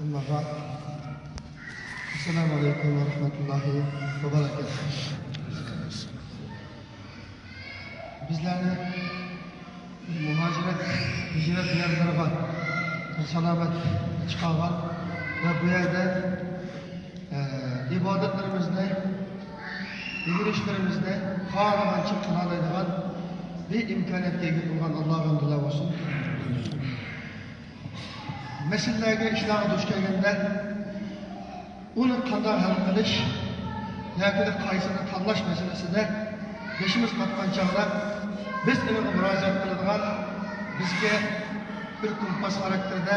أما بعد السلام عليكم ورحمة الله وبركاته. Bizlarni muhojirat, hijrat yerlariga salomat chiqargan va bu yerda ibodatlarimizni, yugurishlarimizni xohlagancha qila oladigan bir imkoniyatga ega bo'lgan Allohga hamdlar bo'lsin. Masalalarga, ishlarga duch kelganda uni qanday hal qilish yoki qaysini tanlash masalasida beşimiz qatqan chog'da biz unga murojaat qiladigan, bizga bir kompas xarakterida,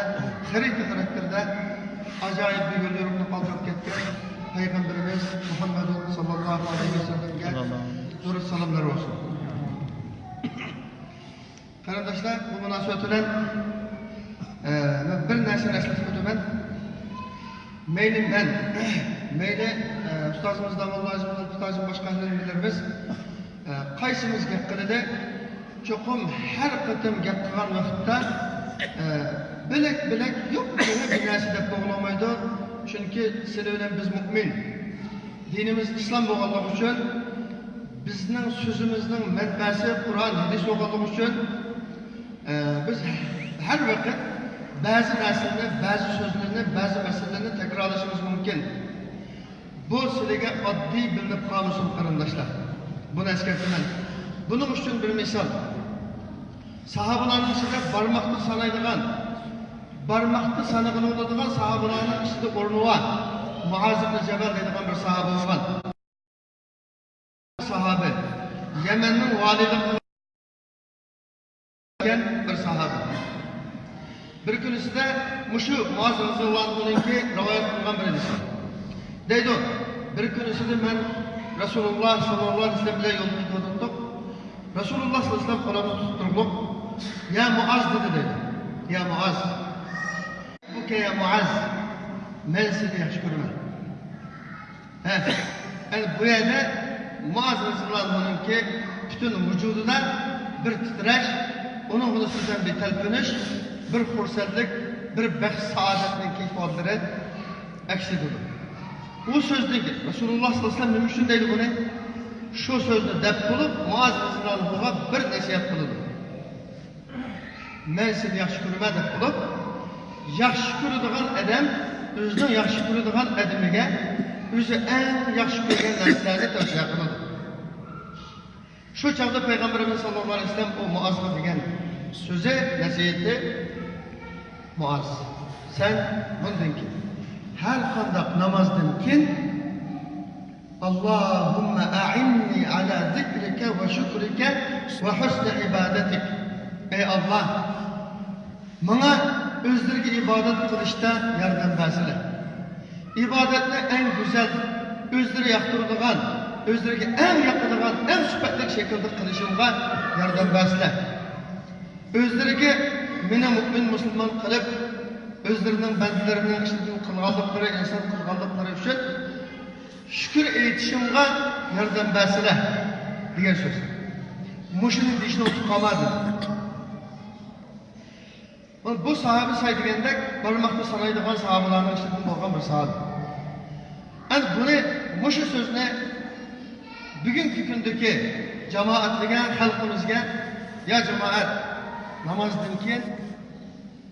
xarita xarakterida ajoyib bir yo'l yo'riqni qoldirib ketgan Peygamberimiz Muhammed sallallahu aleyhi ve sellem'e durut salamlar olsun. Qarindoshlar, bu munosabat bilan bir narsani eslatib o'taman. Mayli men, mayli ustozimiz Damulloh ustozim boshqa bilamiz. Qaysimiz gap qiladi, cho'qim har qatim gap qilgan vaqtda bilak-bilak yo'q bir narsa deb bo'g'lamaydi. Chunki sizlar bilan biz mo'min. Dinimiz islom bo'lganligi uchun, bizning so'zimizning manbasi Qur'on, hadis bo'lganligi uchun biz har vaqt ba'zi narsalarni, ba'zi so'zlarni, ba'zi masalalarni takrorlashimiz mumkin. Bu sizlarga oddiy bilinib qolmasin qarindoshlar. Buni eskartaman. Buning uchun bir misol. Sahobalarning ichida barmoqni sanaydigan, barmoqni sanag'ini oladigan sahobalarning ichida o'rni bor. Muaz ibn Jabal deydigan bir sahoba bo'lgan. Sahoba Yemenning valiligi qilgan bir sahoba. Bir kunisida mushu Muaz roziyallohu anhuninki rivoyat qilgan bir hadis. Deydi, bir kunisida men Rasululloh sallallohu alayhi vasallam bilan yo'lda ketayotgandik. Rasululloh sallallohu alayhi vasallam qo'limni tutib turib, "Ya Muaz" dedi dedi. "Ya Muaz. Bu ya Muaz. Men seni yaxshi ko'raman." Ha, yani bu yerda Muaz roziyallohu anhuninki butun vujudida bir titrash, uning so'zidan bir talpinish, bir xursandlik, bir baxt saodatning kayfiyatlari aks etadi. U so'zni Rasululloh sallallohu alayhi vasallam nima uchun deydi buni? Shu so'zni deb bo'lib Muaz roziyallohu anhuga bir nasihat qiladi. Men seni yaxshi ko'raman deb bo'lib, yaxshi ko'radigan odam o'zining yaxshi ko'radigan odamiga o'zi eng yaxshi ko'rgan narsalarni tavsiya qiladi. Shu chog'da Payg'ambarimiz sallallohu alayhi vasallam u Muazga degan so'zi, nasihati: Muaz, sen bundan keyin har qanday namozdan keyin Allohumma a'inni ala zikrika va shukrika va husni ibadatik. Ey Alloh, menga o'zlariga ibodat qilishda yordam bersin. Ibodatni eng go'zal, o'zlari yoqtiradigan, o'zlariga eng yoqadigan, eng sifatli shaklda qilishimga yordam bersin. O'zlariga meni mo'min musulmon qilib, o'zlarining bandalarining ishidan qilganliklari, inson qilganliklari uchun shukur aytishimga yordam bersin degan so'z. Mushuni deyishni unutib qolmadim. Bu sahoba say degandek barmoqda sanaydigan sahobalarning ichidan bo'lgan bir sahoba. Endi buni, mushu so'zni bugungi kundagi jamoatga, xalqimizga, ya jamoat, namozdan keyin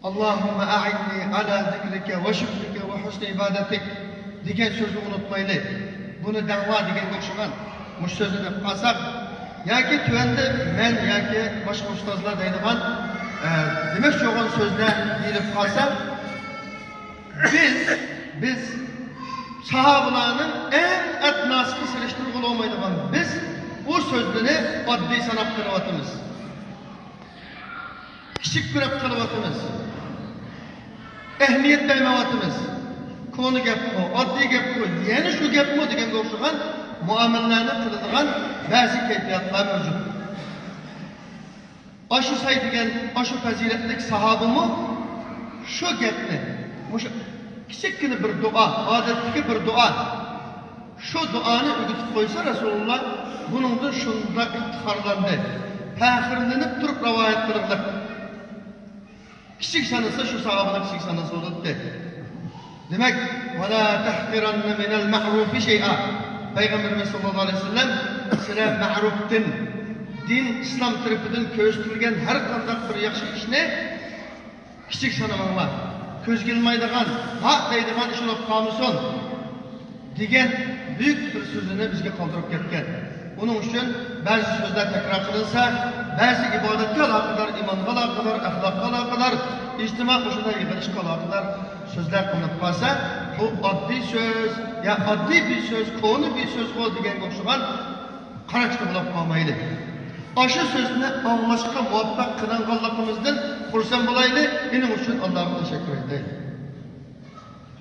Allohumma a'inni ala zikrika va shukrika va husni ibadatik degan so'zni unutmaylik. Buni da'vo deganga o'xshagan mush so'zni deb qolsak, yoki tuanda men yoki boshqa ustozlar deydigan demak bo'lgan so'zda deyilib qolsa, biz sahobalarning eng atnosiga surishtirib olmaydigan biz u so'zni oddiy sanab qilyapmiz. Kichik ko'rib qilyapmiz. Ahamiyat bermayapmiz. Koni gap-ku, oddiy gap-ku, yana shu gapmi deganga o'xshagan muomalalarni qiladigan ba'zi kayfiyatlar mavjud. Ashu say degan, ashu fazilatli sahobimi shu gapni, o'sha kichikkina bir duo, odatdagi bir duo, shu duoni o'rgatib qo'ysa Rasululloh buningdan shundoq iftixorlandi, faxrlanib turib rivoyat qildilar. Kichik sanasa shu sahobalar kichik sanasa bo'ladi. Demak, وَلَا تَحْقِرَنَّ مِنَ الْمَعْرُوفِ شَيْئًا. Payg'ambarimiz sallallohu alayhi vasallam sizlar ma'rufdan, din islom tarafidan ko'rsatilgan har qanday bir yaxshi ishni kichik sanamanglar. Ko'zga ilmaydigan, ha deydigan ish bo'lib qolmasin degan buyuk bir so'zini bizga qoldirib ketgan. Uning uchun ba'zi so'zlar takror qilinsa, ba'zi ibodatga aloqador, iymonga aloqador, axloqqa aloqador, ijtimo qo'shida yig'ilishga aloqador so'zlar qilinib qolsa, bu oddiy so'z ya oddiy bir so'z, koni bir so'z deganga o'xshagan qarashga bo'lib qolmaydi. O'sha so'zni anglashga muvaffaq qilinganligimizdan xursand bo'layli, buning uchun Allohga tashakkur etaylik.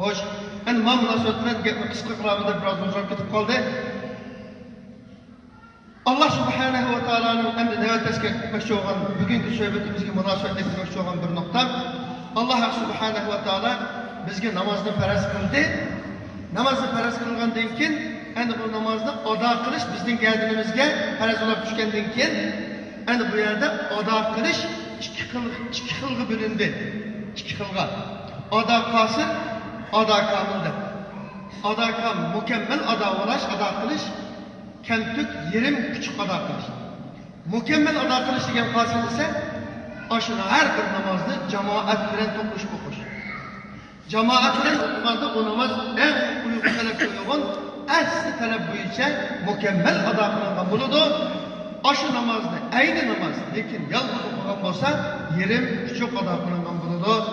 Xo'sh, endi mana munosabat bilan gapni qisqa qilaman deb biroz uzun ketib qoldi. Allah subhanahu va taoloning endi navbatdagi etmoqchi bo'lgan bugungi suhbatimizga munosabat etmoqchi bo'lgan bir nuqta, Alloh subhanahu va taolo bizga namozni farz qildi. Namozni farz qilgandan keyin endi bu namozni ado qilish bizning gardinimizga farz bo'lib tushgandan keyin endi bu yerda ado qilish ikki xilga bo'lindi. Ikki xilga. Ado qosir, ado komil deb. Ado kam mukammal ado bo'lish, ado qilish, kamtuk yerim küçük ado qilish. Mukammal ado qilish degan qosir desa, ashuni har bir namozni jamoat bilan to'qishib o'qish. Jamoat bilan o'qiganda u namoz eng uyg'un talabga uyg'un, asli talab bo'yicha mukammal ado qilingan bo'ladi. Ashu namozni ayni namoz, lekin yolg'iz o'qigan bo'lsa, yerim küçük ado qilingan bo'ladi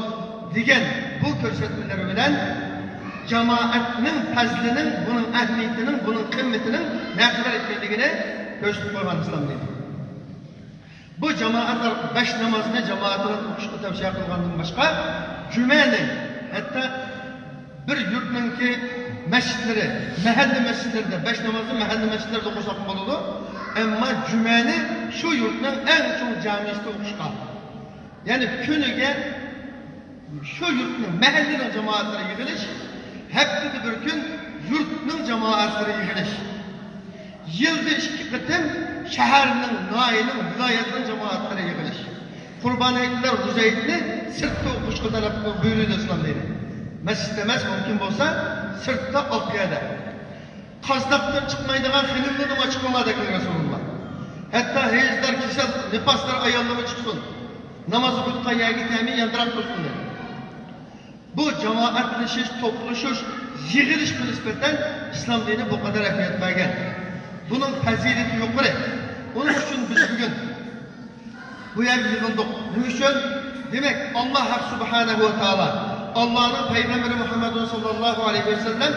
degan bu ko'rsatmalar bilan jamoatning fazlining, buning ahamiyatining, buning qimmatining naqadar ekanligini ko'rsatib qo'ygan islom dini. Bu jamoatlar 5 namozni jamoat bilan o'qishga tavsiya qilgandan boshqa, jumani hatto bir yurtninki masjidlari, mahalla masjidlarida 5 namozni mahalla masjidlarida o'qisak bo'ladi. Ammo jumani shu yurtning eng cho'ng jamisida o'qishga, ya'ni kuniga shu yurtning mahallaning jamoatlari yig'ilish, haftada bir kun yurtning jamoatlari yig'ilish, yilda 2 qitim shaharning, noyining, viloyatning jamoatlari yig'ilish. Qurbon hayitlar, ro'za hayitni sirtda o'qishga talab buyurdi islom dini. Masjidda emas, mumkin bo'lsa sirtda oqyada. Qazdoqdan chiqmaydigan xinimni nima chiqmadi Rasululloh. Hatto heyzlar, kisal, nifoslar ayollari chiqsin. Namoz o'qitgan yerga ta'min yandirab tursin dedi. Bu jamoatlashish, to'plashish, yig'ilish nisbatan islom dini bu qadar ahamiyat bergan. Buning fazilati yuqori. Uning uchun biz bugun bu yerga yig'ildik. Nima uchun? Demak, Alloh subhanahu va taolo, Allohning payg'ambari Muhammad sallallohu alayhi vasallam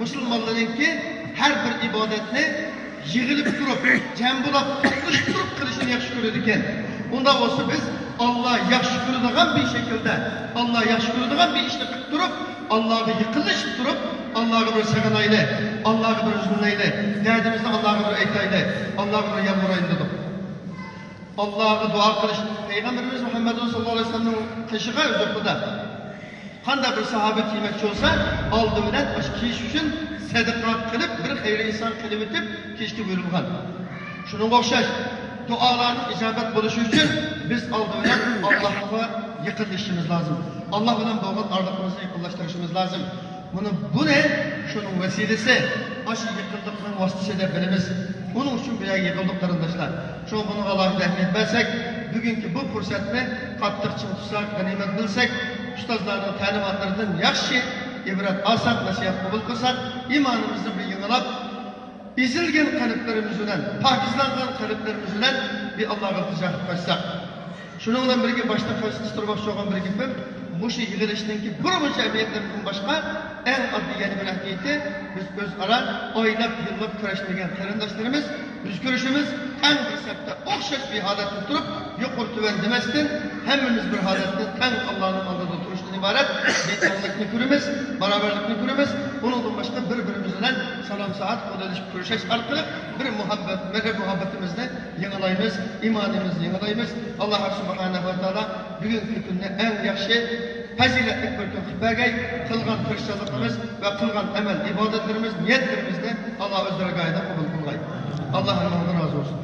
musulmonlarninki har bir ibodatni yig'ilib turib, jam bo'lib, to'plashib turib qilishini yaxshi ko'radi ekan. Unda bo'lsa biz Alloh yaxshi ko'radigan bir shaklda, Alloh yaxshi ko'radigan bir ishni qilib turib, Allohga yiqilishib turib, Allohga bir sig'inayli, Allohga bir uzunlayli, derdimizni Allohga bir aytayli, Allohga bir yalvarayli dedik. Allohga duo qilish, Payg'ambarimiz Muhammad sallallohu alayhi vasallamning qishig'i o'zida qanday bir sahoba kiymoqchi bo'lsa, oldi bilan o'sha kiyish uchun sadaqa qilib, bir xayr ihson qilib o'tib kiyishga buyurilgan. Shunga o'xshash duolarning ijobat bo'lishi uchun biz oldi bilan Allohga yaqinlashishimiz lozim. Alloh bilan bo'lgan orliqimizni yaqinlashtirishimiz lozim. Buni shuning vasilasi, o'sha yaqinlikning vositasi deb bilamiz. Buning uchun bu yerga yig'ildik qarindoshlar. Shu buni alohida ahamiyat bersak, bugungi bu fursatni qattiq ching tutsak, g'animat bilsak, ustozlarning ta'limotlaridan yaxshi ibrat olsak, nasihat qabul qilsak, iymonimizni bir yig'ilab, ezilgan qalblarimiz bilan, pokizlangan qalblarimiz bilan bir Allohga iltijo qilib qo'ysak. Shuning bilan birga boshda qistirmoqchi bo'lgan bir gapim, mushu yig'ilishningki bir muncha ahamiyatlaridan boshqa eng oddiy yana bir ahamiyati, biz o'zaro oylab yillab kurashmagan qarindoshlarimiz biz ko'rishimiz tang bir safda o'xshash bir holatda turib, yuqori tuvan demasdan hammamiz bir holatda tang Allohning oldida turishdan iborat betonglikni ko'ramiz, barobarlikni ko'ramiz. Undan boshqa bir-birimiz bilan salom soat qo'llashib ko'rishish orqali bir muhabbat, mehr muhabbatimizni yangilaymiz, iymonimizni yangilaymiz. Alloh subhanahu va taolo bugungi kunni eng yaxshi fazilatli bir kun qilib bergay. Qilgan tirishchiligimiz va qilgan amal ibodatlarimiz, niyatlarimizni Alloh o'z dargohida qabul qilgay. Alloh hammadan rozi bo'lsin.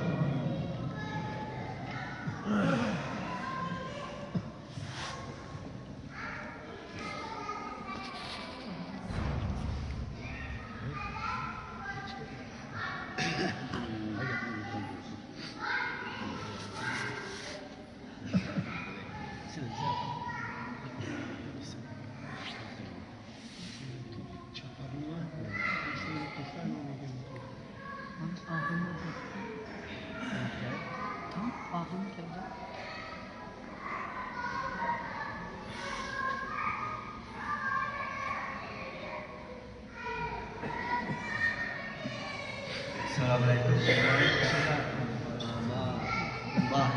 Esselamu Aleyküm.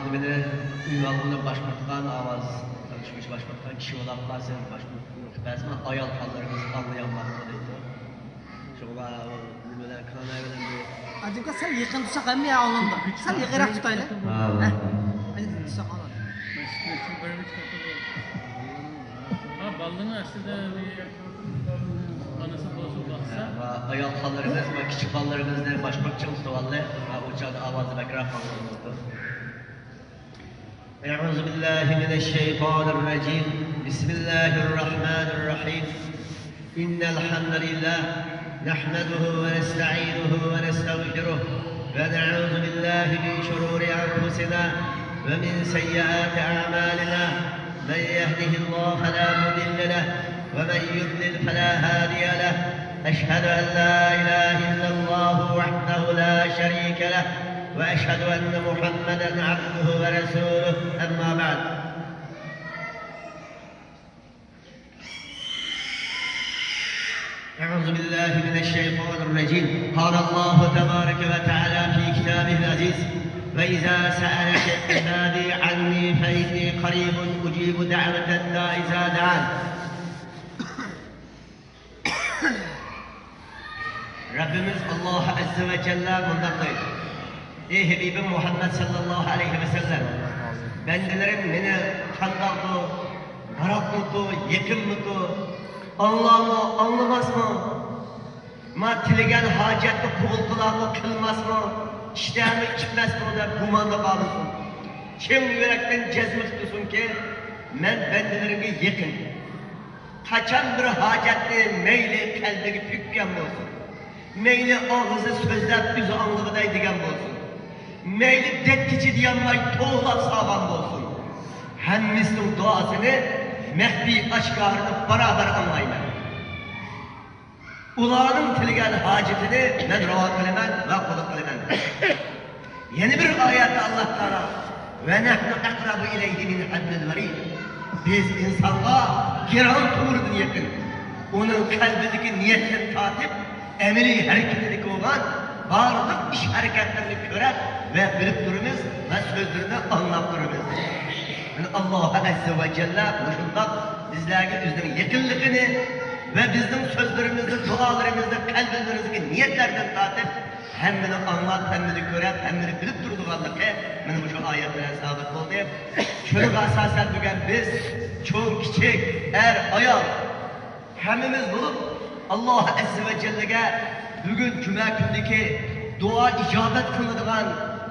Nimeni ünvanını başbakan avaz tanışmış başbakan kişi olan bazen başbakan ayal hallarımızı anlayanmaktadır. Şoğa nimeler kanayla bir Acaba sen yakın tutsak emmi ya alındı. Sen yakırak tutayla. Ha. Hadi tutsak alın. Ha balını aslında bir anası babası baksa. Ayal hallarımız ve küçük hallarımızda başbakan tuvallı. O çağda avazı bekrar anlamında. أعوذ بالله من الشيطان الرجيم. بسم الله الرحمن الرحيم. إن الحمد لله نحمده ونستعينه ونستغفره ونعوذ بالله من شرور أنفسنا ومن سيئات أعمالنا. من يهده الله فلا مضل له ومن يضلل فلا هادي له. أشهد أن لا إله إلا الله وحده لا شريك له وأشهد أن محمدا عبده ورسوله. أما بعد. أعوذ بالله من الشيطان الرجيم. قال الله تبارك وتعالى في كتابه العزيز: وإذا سألك عبادي عني فإني قريب أجيب دعوة الداع إذا دعان. Rabbimiz Allah Azze ve Celle bundan deydi. Ey Habibim Muhammed sallallahu aleyhi ve sellem, bendelerim beni kandaldı, qarakmıdı, yakınmıdı, anlar mı, anlamaz mı? Ma tilegen hacetli kubul kılar mı, kılmaz mı? İşler mi, içmez mi dep gumanda kalırsın. Kim yürekten cezmi tutusun ki, ben bendelerime yakın. Kaçan bir hacetli meyli kalbini pükken olsun. Meyli ağzı sözler yüzü anlığı digen olsun. Meyli detkiçi diyenler toğlap sağlam olsun. Hemmisinin duasını mehbi aşkarını beraber anlayın. Ulanın tilgen hacetini ben rava kılemen ve kulu kılemen. Yeni bir ayette Allah Teala ve nehnu akrabu ileyhi min hablil verid. Biz insanlığa giran tumurdan yakın. Onun kalbindeki niyetini tatip, emeli hareketindeki olan varlık iş hareketlerini görer ve bilip durumuz ve sözlerini anlap durumuz. Yani Allah Azze ve Celle bu bizlerge özünün yakınlığını ve bizim sözlerimizde, dualarımızda, kalbimizdeki niyetlerden tatip hemmini anlat, hemmini görep, hemmini bilip durduğanlığı benim bu ayetler sabit oldu. Şunu asasen bugün biz çoğu küçük, er, ayal hemmimiz bulup Allah Azze ve Celle'ye bugün cuma gündeki dua icabet kılınılan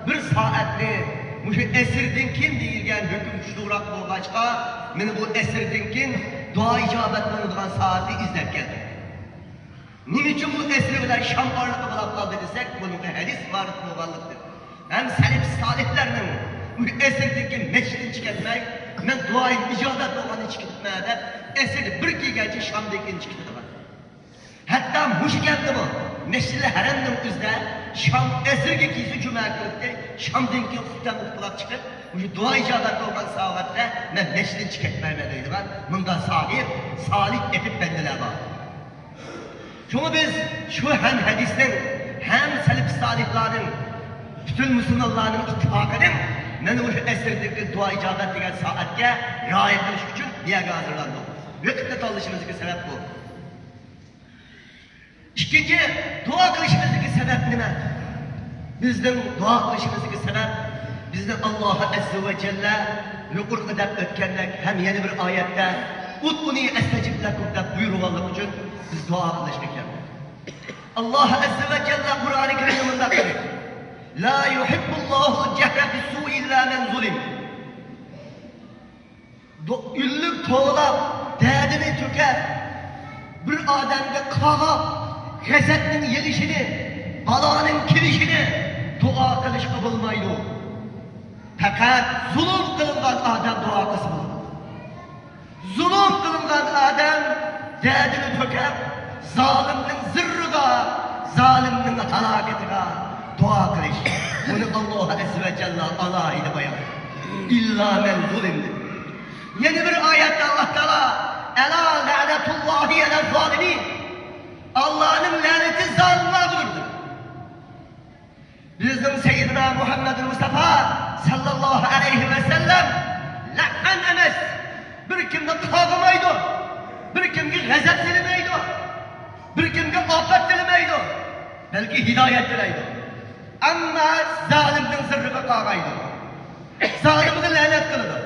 bir saatni muşu esirden kim deyilgen hüküm kuşluğurak bolğaçqa meni bu esirden kim dua icabet kılınılan saati izlep geldim. Nime için bu esri bilen Şam ağırlığı bulup kaldı desek bunun hadis varlık bolğanlıktır. Hem selef salihlerinin bu esirden kim meçhidin çıkartmak, men dua icabet bolğanı çıkartmaya dep esirdi bir kelgancha Şam'daki çıkartdı. Hatta muş geldi bu. Mescid-i Haram'ın üzerine Şam esirge kiysi cuma kılıptı. Şam'dan ki hukuktan hukuklar çıkıp bu dua icabet olgan saatte ben mescidin çıkartmayma deydi ben. Bunda sahip, salih etip bendiler var. Şunu biz şu hem hadisin hem selef salihlerin bütün Müslümanların ittifakının ben bu esirdeki dua icabet degen saatke riayet kilish uchun bu yerga hazırlandık. Vaqtni tanlashimizga sebep bu. İkinci, dua kılışımızdaki sebep nime? Bizden dua kılışımızdaki sebep, bizden Allah Azze ve Celle yuqorqi deb ötkenlik hem yeni bir ayette Ud'uni estecib lekum deb buyurganlık için biz dua kılıştık geldik. Allah Azze ve Celle Kur'an-ı Kerim'de mundaq dedi. La yuhibbullahu cehre bis-su'i illa men zulim. Ünlük toğlap, derdini töker, bir ademde kağap, Gazepnin yelişini, balanın kirişini dua kılışqa bulmaydı. Fakat zulüm kılıngan adam dua kılsın. Zulüm kılıngan adam derdini töker, zalimnin zırrıga, zalimnin halaketiga dua kılış. Bunu Allah Azze ve Celle alaydı bayan. İlla men zulimdi. Yeni bir ayette Allah Teala Ela la'netullahi ala zalimin. Allah'ın laneti zalimler bulurdu. sallallahu aleyhi ve sellem la'an emas, bir kimni qog'amaydi, bir kimga g'azab tilamaydi, bir kimga ofat tilamaydi, balki hidoyat tilaydi. Ammo zalimning sirriga qog'aydi. Zalimga la'nat qiladi.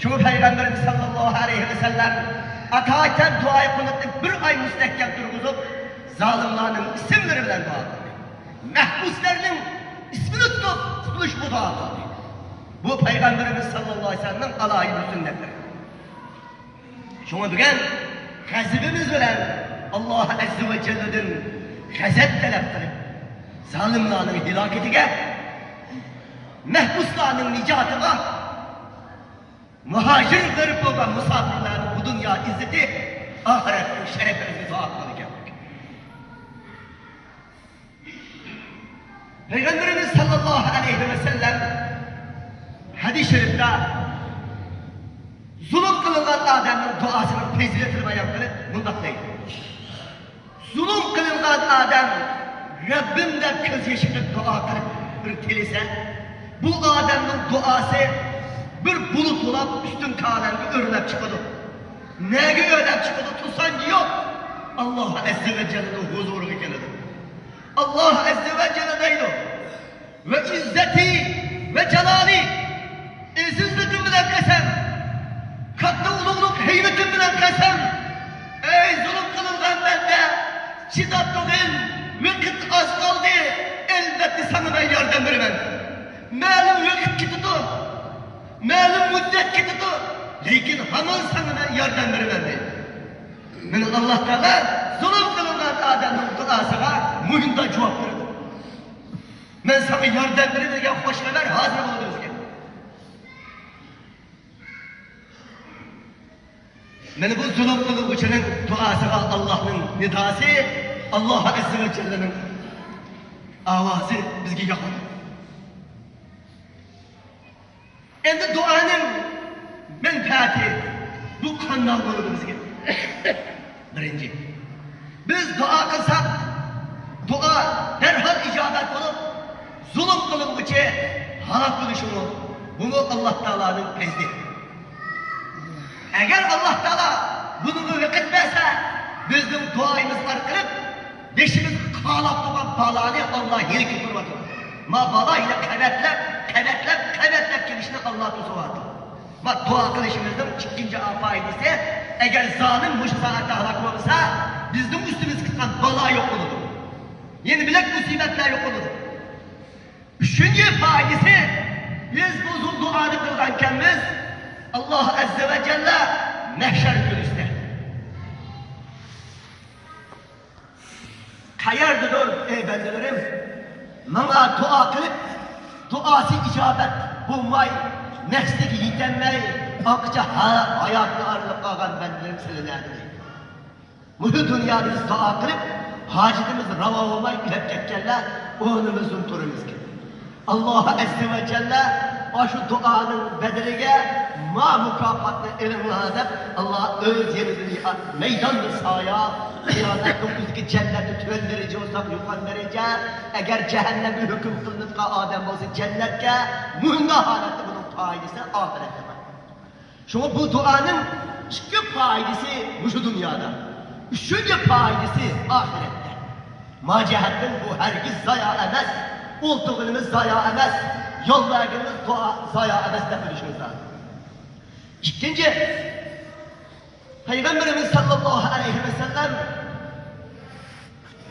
Shu Peygamberimiz sallallahu aleyhi ve sellem ataken duayı kunutni bir ay müstehkem turg'izib, zalimlarning isimlari bilan dua qildi. Mahbuslarning ismini tutib, qutulish bu dua qildi. Bu Peygamberimiz sallallahu aleyhi ve sellem'nin alayhi sünnetleri. Şuna bugün gazibimiz bilan Allah azze ve celle'den gazap talab qilib, zalimlarning hilokatiga, mahbuslarning nijotiga, muhacir garip bo'lgan musafirlarning bu dunyo izzati, oxiratning sharafini dua qilgan. Peygamberimiz sallallahu aleyhi ve sellem hadis-i şerifte zulüm kılıngan adamın duasının faziletini bayan qilib bundoq deydi. Zulüm kılıngan adam Rabbim deb ko'z yoshi qilib dua qilib bir tilisa, bu adamın duası bir bulut bo'lib üstün kalemge o'rlab chiqadi. Nega o'rlab chiqadi? Tusangi yo'q. Allah azze ve celle'nin huzuriga keladi. Allah azze ve celle deydi: ve izzeti ve celali, izzetim bilan qasam, katta ulug'lik heybetim bilan qasam, ey zulm qilingan banda, chidab turgin, vaqt oz qoldi, elbette sana ben yardım beraman. Ma'lum vaqt ketdi, ma'lum muddat ketdi, lekin hamon sana ben yardım beraman deydi. Men Allah Teala zulm qilingan odamning duosiga muhimda javob berdi. Men sana yardım beraman degan xush xabar hozir bo'ldi bizga. Meni bu zulm qiluvchining duosiga Allohning nidosi, Alloh azza va jallaning ovozi bizga yoqadi. Endi duoning manfaati bu qanday bo'ladi bizga? Birinchi, biz dua qilsak, dua derhal ijobat bo'lib, zulm qiluvchi halok bo'lishi mumkin. Bunu Allah Teala'nın fazli. Eğer Allah Teala bunu vakit verse, bizim duayımız arqılıb, beşimiz qalab turgan balani Allah yeri kötürüvatır. Ma bala ile qabatlab, qabatlab, qabatlab kelishini Allah to'siyapti. Ma dua qilishimizning ikkinchi foydasi, eğer zalim bu saatte halak bo'lsa, bizning üstümüz qilgan bala yo'q bo'ladi. Yeni bilak musibatlar yo'q bo'ladi. Üçüncü faydası, biz bu duanı qilgankanmiz, Allah Azze ve Celle mahşer günüsde qayerdadir ey bendelerim, bana dua qilib, duası icabet bulmay, nefsdagi yetolmay, aqcha hayotni arilib qolgan bendelerim sizlarni. Bu dünyada biz dua qilib, hacetimiz ravo olmay o'lib ketganlar o'rnimizdan turamiz. Allah Azze ve Celle şu duanın bedeliga ma mukafatını elimle deb Allah öz yerini meydandır sahaya, kıyametin üzdeki cenneti tüven derece olsak yukarı derece, eğer cehennemi hüküm kılınıp Adem olsa cennetke, mühimde halette bunun faydası ahirette var. Şu bu duanın iki faydası bu şu dünyada, üçüncü faydası ahirette. Ma cihettin bu hergiz zaya emez, olduğumuz zaya emez, yol verdiğimiz dua zaya emez de bilişimiz lazım. İkinci, Peygamberimiz sallallahu aleyhi ve sellem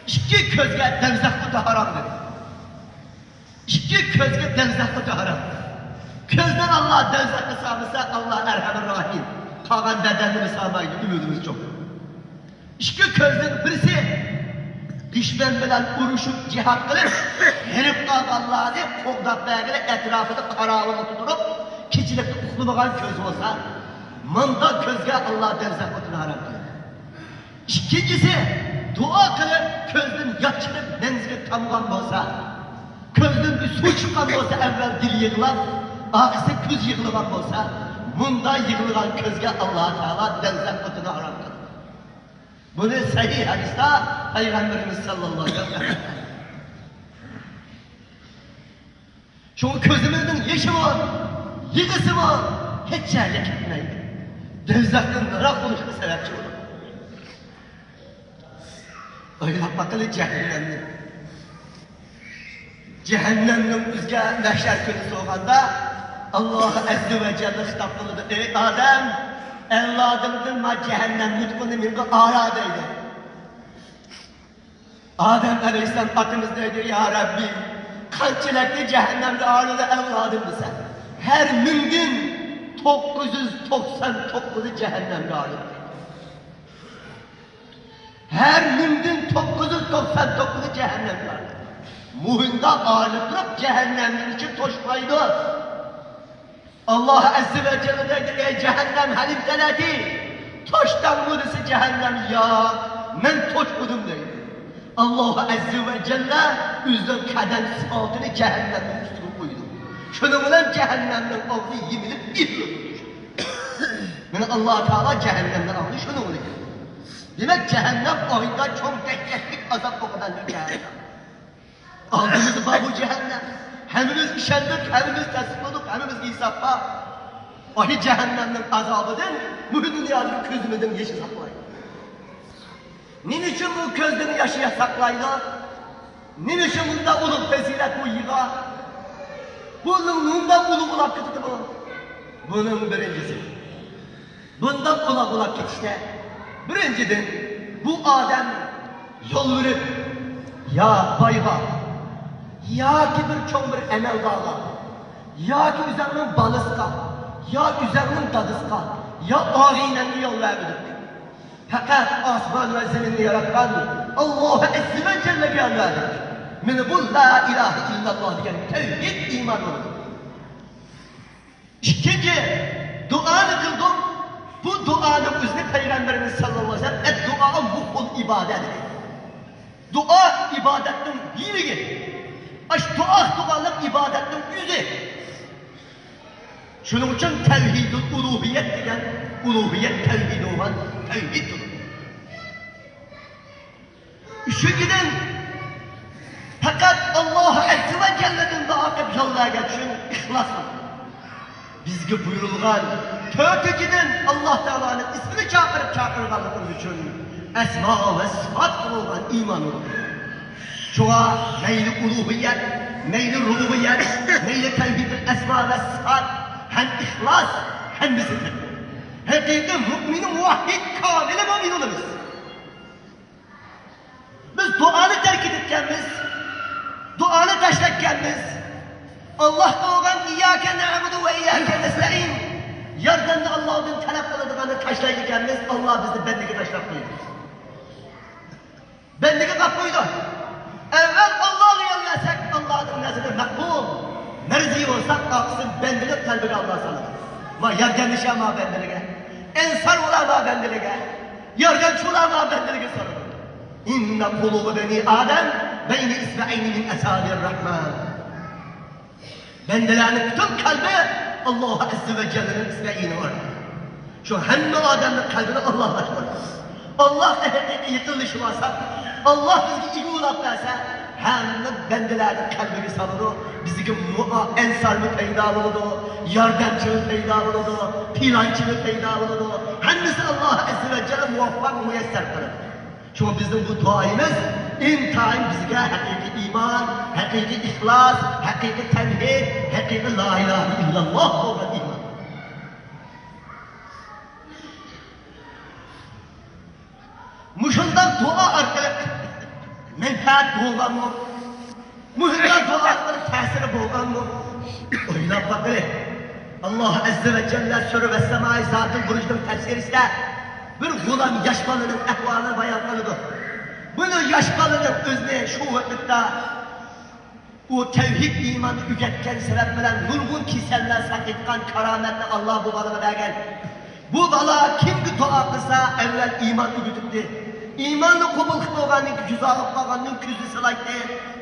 iki közge devzeh otu haram dedi. İki közge devzeh otu haram. Közden Allah devzeh kısamışsa Allah Erhamur Rahim. Kalan bedenini sağmaydı, ümidimiz çok. İki közden birisi düşman bilan urushib jihad qilib, herib qolganlarni qo'g'dab bergili etrofida qarovini tuturib, kechilikda uxlamagan ko'z bo'lsa, munda ko'zga Allah devzah o'tini harom qiladi. Ikkinchisi, dua qilib ko'zdan yosh chiqib dengizga tomgan bo'lsa, ko'zdan bir suv chiqqan bo'lsa, avval dil yig'lab, oxirisi ko'z yig'lagan bo'lsa, bunda yig'lagan ko'zga Alloh taolo devzah o'tini harom qiladi. Bunu sahih hadiste Peygamberimiz sallallahu aleyhi ve sellem. Çünkü közümüzün yaşı var, yığısı var, hiç yerle gitmeydi. Devzak'ın ırak oluşuna sebepçi olur. Öyle bakılı cehennemli. Cehennemnin üzge mehşer kötüsü olanda Allah Azze ve Celle hitap kıldı. Ey Adem, evladımdın ma cehennem nutkunun mingi ara deydi. Adem Aleyhisselam atımız deydi ya Rabbi, kançilekli cehennemde ağrılı evladım sen. Her mümkün 999'u cehennemde ağrılı. Her mümkün 999'u cehennemde ağrılı. Muhunda ağırlık durup cehennemin için toşmaydı. Allah Azze ve Celle dedi ey cehennem halim telati. Toştan mudisi cehennem ya men toş budum dedi. Allah Azze ve Celle üzden kadem sıfatını cehennemin üstüne koydu. Şunu bilen cehennemden avlı yeminip ihlip düştü. Yani Allah Teala cehennemden avlı şunu bilen. Demek cehennem ayında çok dehşetlik azap o kadar bir cehennem. Aldığımız bu cehennem. Hemimiz işendik, hemimiz teslim olduk, hemimiz insafta. Ahi cehennemden azabıdır, bu dünyanın közümüzün yaşı saklayın. Niçin bu közünün yaşı yasaklaydı? Niçin bunda uluq fazilet bu yığa? Bunun bundan uluq ulaq gitti bu. Bunun birincisi. Bundan ulaq ulaq gidişte. Birinciden bu Adem yol verip ya bayğa, ya ki bir çoğ bir emel dağla, ya ki üzerinin balıska, ya üzerinin dadıska, ya ağıyla yol verdik. Fakat asman ve zeminini yaratan Allah Azze ve Celle verdik. Meni bu la ilahe illallah diyen tevhid iman oldu. İkinci, duanı kıldım. Bu duanın üzerine Peygamberimiz sallallahu aleyhi ve sellem et-dua muhul ibadet. Dua ibadetin yürüğü. Aş dua dualık ibadetin yüzü. Şunun için tevhidül uluhiyet diyen uluhiyet tevhid olan tevhid olur. Üçüncüden fakat Allah Azze ve Celle'nin dua qilib yollarga geçin ihlas olur. Bizge buyurulgan төртүнчүдөн Allah Teala'nın ismini çağırıp çağırganlığımız için esma ve sıfat kurulgan iman olur. Şuna meyli uluhiyet, meyli rububiyet, meyli tevhid-i esma ve sıfat hem ihlas hem bizi hakiki mümini muvahhid kamil mümin oluruz. Biz duanı terk etkenmiz, duanı taşlatkenmiz, Allah doğan İyyâke na'budu ve İyyâke nesta'in yardımını Allah'ın talep kıldığını taşlayırkenmiz, Allah bizi bendigi taşlap koydu. Bendigi kap koydu. Evvel Allah'ı yalvarsak Allah'ın nezini makbul, merzi olsak aksın bendilik kalbine Allah salır. Ma yardımcı ma bendilige, ensar ola ma bendilige, yardımcı ola ma bendilige salır. İnne kulubu beni Adem beyni isma'ini min esadir Rahman. Bendelerin bütün kalbi Allah Azze ve Celle'nin isma'ini var. Şu hemme Adem'in kalbini Allah'la var. Allah'la hakiki yıkılışmasa, Allah bizi iyi ulak verse, hemme bendelerin kalbini salır. Bizi ensar mı peyda oldu, yardımcı mı peyda oldu, plancı mı peyda oldu. Hemmesi Allah Azze ve Celle muvaffak müyesser kılır. Çünkü bizim bu duayımız intayin bizge hakiki iman, hakiki ihlas, hakiki tevhid, hakiki la ilahe illallah olan iman. Muşundan dua arkalık menfaat boğan mı? Muşundan dua arkalık tesiri boğan mı? Oylap bakın. Allah Azze ve Celle sure ve semai zatın burucunun tefsiri ise bir gulam yaş balının ehvalını bayan kılıdır. Bunu yaş balının özüne şu vakitte o tevhid imanı ügetken sebep bilen nurgun kiseller sakitkan karametli Allah bu balını vergen. Bu bala kim dua kılsa evvel iman ügütüptü. İmanı kabul kılganın yüzü alıp kalganın küzü sılaydı.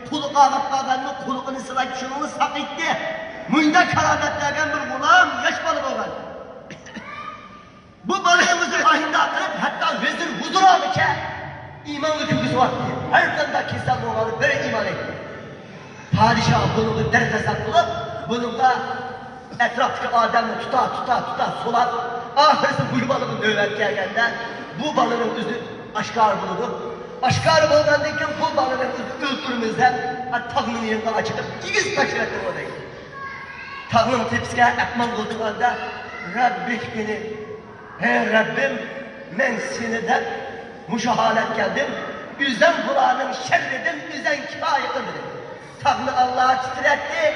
Kulu alıp kalganın kulunu sılaydı. Şunu sakitti. Munda karamet vergen bir gulam yaş balı olan. Bu balığımızı ahinde akırıp hatta vezir huzura biçe imanlı kübüsü var diye. Her kanda kesel olanı böyle iman etti. Padişah bunu derdesat bulup Bununla etraftaki adamı tuta tuta tuta sulap. Ahirisi bu balının növbət gəlgəndə bu balının özü aşkar bulunur. Aşkar bulunandayken bu balının özü öldürümüzde tağının yerine açılıp igiz taşırattı o değil. Tağının tepsiye ekman koltuğunda Rabbik beni, hey Rabbim ben seni de muşahalet geldim. Üzen kulağının şerridim, üzen kifaye dedi. Tağını Allah'a titretti.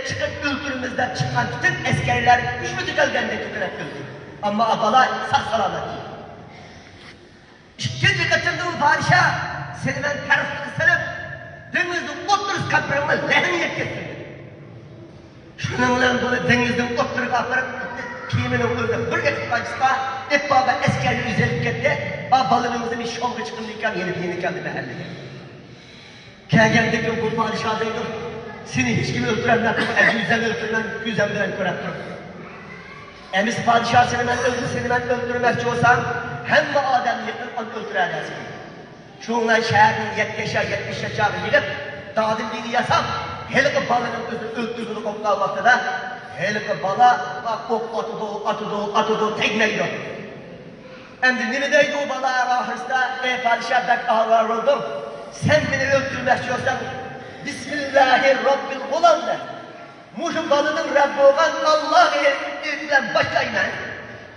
Çıkıp öldürümüzden çıkan bütün askerler üç müdür gelgende titret öldü. Ama abala sağ selamet. İkinci kaçırdı bu padişah, seni ben tarafı kısalım, denizin oturuz kapırımı lehin yetkesin. Şununla dolayı denizin oturuz kapırıp, kiminin öldü, bir ekip kaçsa, hep baba askerleri üzerip gitti, abalığımızın bir şovga çıkımlıyken yeni yeni geldi mahalleye. Kelgendeki bu padişah dedi, seni hiç kim öldürenler, güzel öldüren, güzel bilen körep durup. Emis padişah seni ben öldür, seni ben öldürmekçi olsam, hem de Adem yıkıp onu öldürerlersin. Şununla şehrin 70 yaşa 70 yaşa yiyip, dağdın yasam, hele balının özü öldürdüğünü koklar vaxtında, hele bala bak ok atıdı, atıdı, atıdı, tekmeydi. Hem de nimedeydi o bala ahırsta, ey padişah bek ağlar oldum, sen beni öldürmekçi olsan, Bismillahirrahmanirrahim de. Muşun balının Rabbi olan Allah ile başlayın.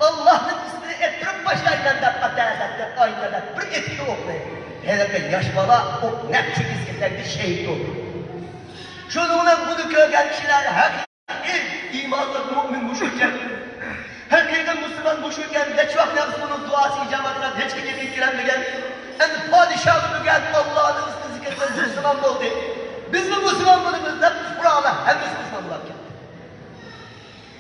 Allah'ın ismini ettirip başlayın da patatetle aynada bir etki oldu. Hele bir yaş bala o ne çekizginlerdi şehit oldu. Şununla bunu köken kişiler hakiki imanlı mümin muşurken, hakiki Müslüman muşurken, ne çok nefs bunun duası icabetine hiç kimse ilgilenmegen, en padişahı bugün Allah'ın ismini zikretmez Müslüman oldu. Biz mi Müslümanlarımız da Kur'an'a hem biz Müslümanlar geldi.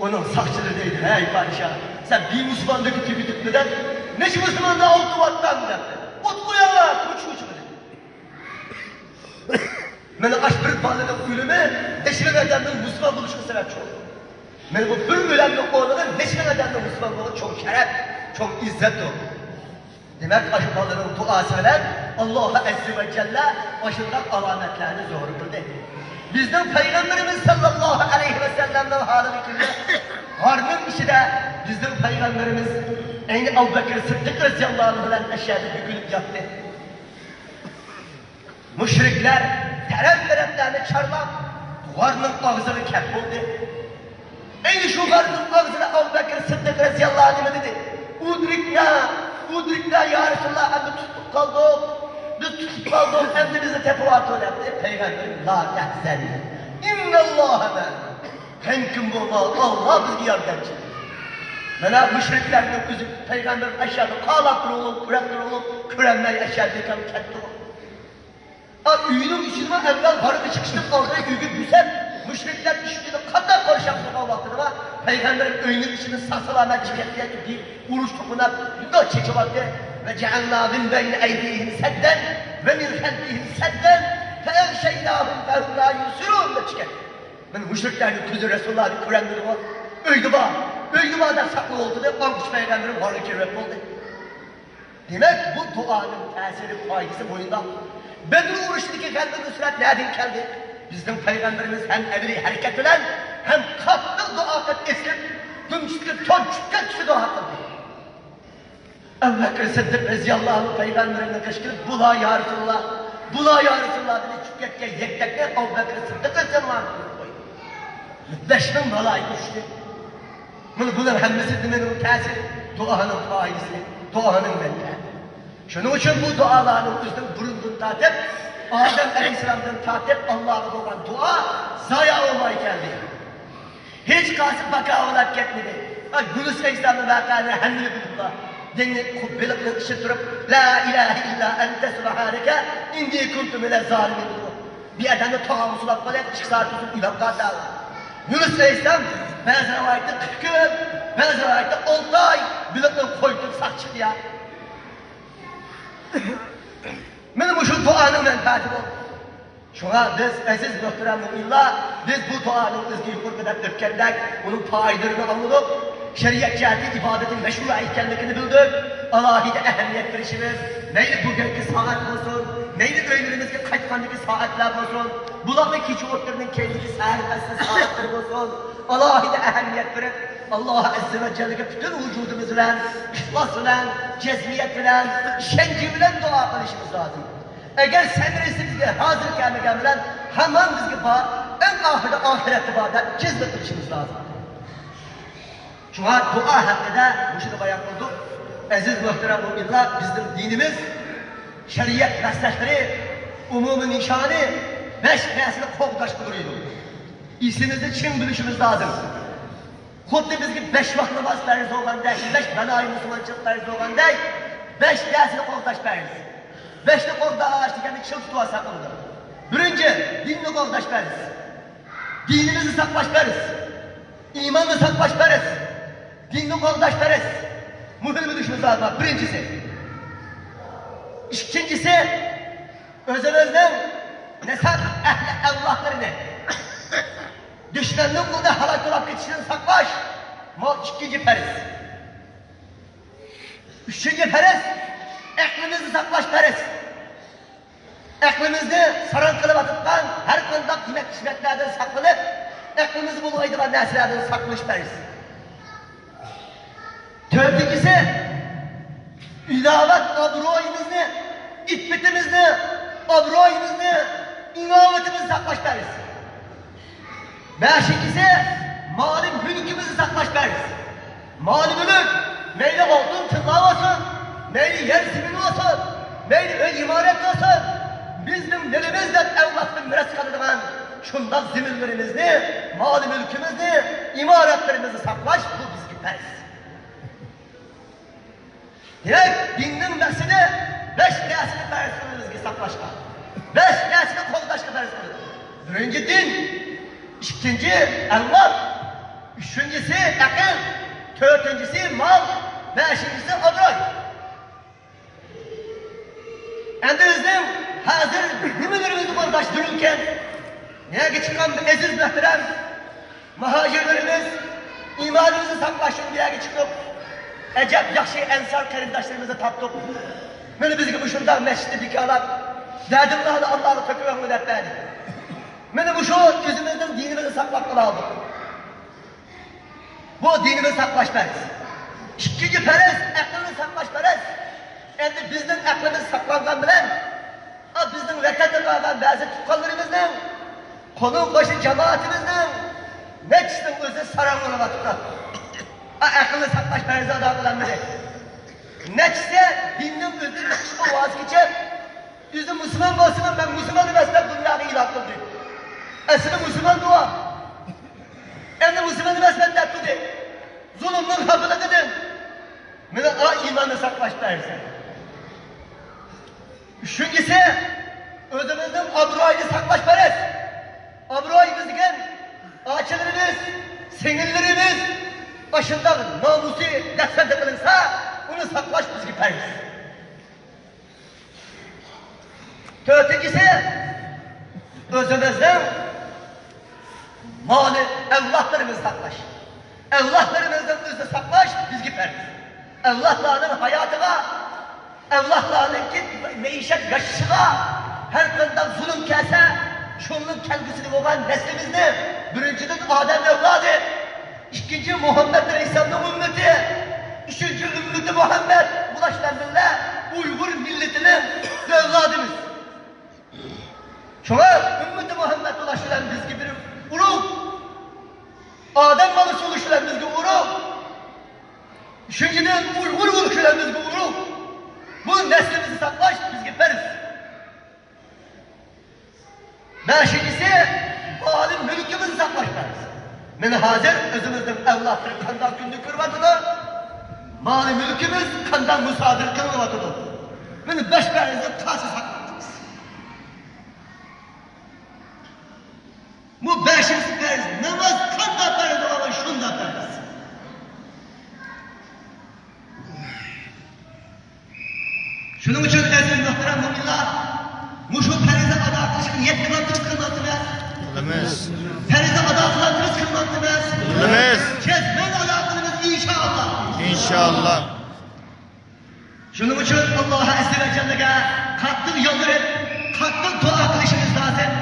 Onun sakçıları değil, hey padişah, sen bir Müslümandaki tipi tüpmeden, ne ki Müslümanda altı vattan dedi. Ot koyarlar, kuç kuç dedi. Beni aç bir balının ölümü, neşrin adamın Müslüman buluşuna sebep çok. Beni bu bir ölemli oğlanın neşrin adamın Müslüman buluşu çok şeref, çok izzet oldu. Demek aşı balının duası bilen Allah Azze ve Celle aşından alametlerini zuhur kıldı. Bizden Peygamberimiz sallallahu aleyhi ve sellem'den halini kıldı. Harının içi de bizden Peygamberimiz Eyni Ebu Bekir Sıddık radıyallahu anh bilen eşyada bükülüp yattı. Müşrikler terem teremlerini çarlap duvarının ağzını kep oldu. Eyni şu duvarının ağzını Ebu Bekir Sıddık radıyallahu anh dedi. Udrikna, udrikna ya Resulallah, hem de tutup kaldık. Biz tutup kaldık, hem de bizi tefuat öğretti. Peygamberim, la tehzen, innallâhe men. Hem kim bu Allah bizi yardımcı. Mena müşriklerinin üzüp, Peygamberim aşağıda kalak olup, kürek olup, kürenler aşağıda ketti. Üyünün içine evvel varıp çıkıştık, orada üyü güzel. Müşrikler işini kadar konuşan o vaktine var. Peygamberin üyünün içini sasılana çıkarttıya bir uruş topuna bir çeki vardı. Ve cealnâ min beyni eydihim sedden ve min halfihim sedden fe eğşeynâhum fehum lâ yusirûn da çıkar. Ben müşriklerin közü Resulullah'ın kürenleri var. Öldü ba, öldü ba da saklı oldu da Ankuş Peygamberin varlık kerek oldu. Demek bu duanın tesiri faydası boyunda. Bedir uğraştaki kalbi nusret nereden geldi? Bizim Peygamberimiz hem emri hareket bilen hem katlı dua etsin, dümşükle ton çıkan kişi dua kıldı. Ebu Bekir Sıddık radıyallahu anh Peygamberine kışkırıp bula ya Resulallah, bula ya Resulallah dedi çüketke yektekle Ebu Bekir Sıddık radıyallahu anh koydu. 5000 malaika düştü. Bunu bunlar hemmesi demenin tesiri, duanın faydası, duanın menfaati. Şunun için bu duaların üstün burundan tatip, Adem Aleyhisselam'dan tatip Allah'a olan dua zaya olmaya geldi. Hiç kasıp baka olarak gitmedi. Yunus Aleyhisselam'ın vakaları hemmini buldular. Deni kubbelikle ışık durup La ilahe illa ente subhaneke indi kuntu mine zalimin. Bir adamı tağımı sulap kalıyor, 2 saat uzun uylap kaldı. Yunus Aleyhisselam bazı rivayette 40 gün, bazı rivayette 6 ay bilikle koydu sak çıktı ya. Benim şu duanın menfaati bu. Şuna biz aziz muhterem müminler, biz bu duanın izgi yukarıda öpkendik, onun faydalarını anladık. Şeriat cihati ibadetin meşru ekenlikini bildik. alohida ahamiyat berishimiz, mayli bugungi soat bo'lsin, mayli uylarimizga qaytgandagi soatlar bo'lsin, bularni kecha o'ttirning keyingi sahar fasli soatlar bo'lsin, alohida ahamiyat berib, Alloh azza va jallaga butun vujudimiz bilan, ixlos bilan, jazmiyat bilan, ishonchi bilan duo qilishimiz lozim. Agar samirisi bizga hozir kelmagan bilan, hamon bizga bor, eng oxirida oxiratda bor deb jazm qilishimiz lozim. Shunga duo haqida shuni bayon qildik. Aziz muhtaram mo'minlar, bizning dinimiz shariat maslaklari, umumiy nishoni 5 narsani qo'g'dashga turadi. Esimizni chin bilishimiz lozim. Xuddi bizga 5 vaqt namoz farz bo'lganday, 5 baloyi musulmonchilik farz bo'lganday, 5 narsani qo'g'dash farz. 5ni qo'g'dash deganni chin tutib olsak bo'ladi. Birinchi, dinni qo'g'dash farz. Dinimizni saqlash farz. Iymonni saqlash farz. Dinni qo'g'dash farz. Muhim bilishimiz lazım. Birincisi. İkincisi, özümüzün nesab ehli evlatlarını düşmanın qolida halok bo'lib ketishini saqlash mal ikkinchi farz. Üçüncü farz, aklimizni saqlash farz. Aklimizni saran qilib atgan har qanday yemak ichmaklardan saqlanib, aklimizni bulg'aydigan narsalardan saqlash farz. Dördüncüsü, ilovat obro'yimizni, iffetimizni, obro'yimizni, inovatimizni saqlash farz. Beşincisi, mali mülkümüzü saqlash farz. Mali mülk, meyli altın tilla olsun, meyli yer simini olsun, meyli öy imaret olsun, bizim nelimizden evlatın miras kaladigan şundan zeminlerimizni, mali mülkümüzni, imaretlerimizi saqlash bu bizga farz. Demek dinnin maqsadi 5 narsani farz qildi bizga saqlashga. 5 narsani qo'g'dashga farz qildi. Birinchi din, ikkinchi avlod, uchinchisi aql, to'rtinchisi mol, beshinchisi obro'y. Endi bizning hozir nimalarimizni qo'g'dash dururkan? Nega chiqqan aziz muhtaram muhojirlarimiz iymonimizni saqlash uchun bu yerga chiqib, acayip yaxshi ensar qarindoshlarimizni topdik. Mana bizga bu shundoq masjidni bekorlab, dardimlarni Allohga to'kib deb berdi. Mana bu shu o'zimizning dinimizni saqlab qola oldik. Bu dinimizni saqlash farz. Ikkinchi farz, aqlni saqlash farz. Endi bizning aqlimiz saqlangan bilan, bizning vatanda qolgan ba'zi tuqqanlarimizning, qo'ni qo'shni jamoatimizning nechisining o'zi saron bo'lyapti. Aqlni saqlash farzi ado qilinmadi. Nechisi dinning o'zini chiqishga voz kechib, o'zi musulmon bo'lsin, men musulmon emas deb dunyoga e'lon qildi. Aslida musulmon duo. Endi musulmon emasman deb turdi. Zulmning xafiligidan. Mana iymonni saqlash farzi. Üçüncüsü, o'zimizning obro'yini saqlash farz. Obro'yimiz degan ochilarimiz, singillarimiz başında namusu dafsanda qilinsa, uni saqlash bizga farz. To'rtinchisi, o'zimizning moli evlatlarimizni saqlash. Evlatlarımızın o'zini saqlash bizga farz. Evlatlarning hayotiga, evlatlarning maishat yashashiga har qanday zulm kelsa, shunning kelgusida bo'lgan naslimizni birinchidan Odam avlodi, ikkinchi Muhammad alayhissalomning ummati, uchinchi ummati Muhammad bulashlar bilan Uyg'ur millatining avlodimiz. Shunga ummati Muhammad bulashlar bizga bir urug', Odam bolasi bo'lishlar bizga urug', uchinchidan Uyg'ur bo'lishlar bizga urug'. Bu neslimizni saqlash bizga farz. Beşincisi, mali mülkümüzü saqlash farz. Mana hozir o'zimizning avlodlar qanday kunni ko'ryotidi, mali mülkümüz qanday musodir qilinyotidi. Mana 5 farzni qarshi saqlaymiz. Bu beşinci farz, namoz qanday farz bo'lgan shunday farz. Shuning uchun aziz muhtaram mo'minlar, mushu farzni ado qilishga niyat qilamiz, qilmaymiz. Qilamiz. Farzni ado qilamiz, qilmaymiz. Qilamiz. Jazman ado qilamiz inshaalloh. İnşallah. Şunun için Allah Azze ve Celle'ye qattiq yalvarıp, qattiq dua qilishimiz lazım.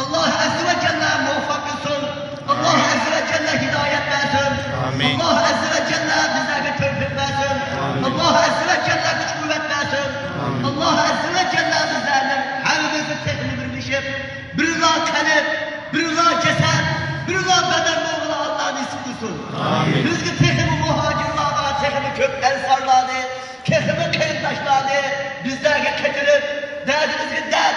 Allah Azze ve Celle muvaffak kılsın. Allah Azze ve Celle hidayet versin. Amin. Allah Azze ve Celle bizlere tevfik versin. Amin. Allah Azze ve Celle güç kuvvet versin. Amin. Allah Azze ve Celle bizlerle hepimizi tekini birleşip, bir la kalp, bir la ceset, bir la beden olduğunu Allah nasip kılsın. Amin. Bizge tekini muhacirlarga, tekini köp ensarlarını, tekini kayıntaşlarını bizlerge getirip, derdimizge dert,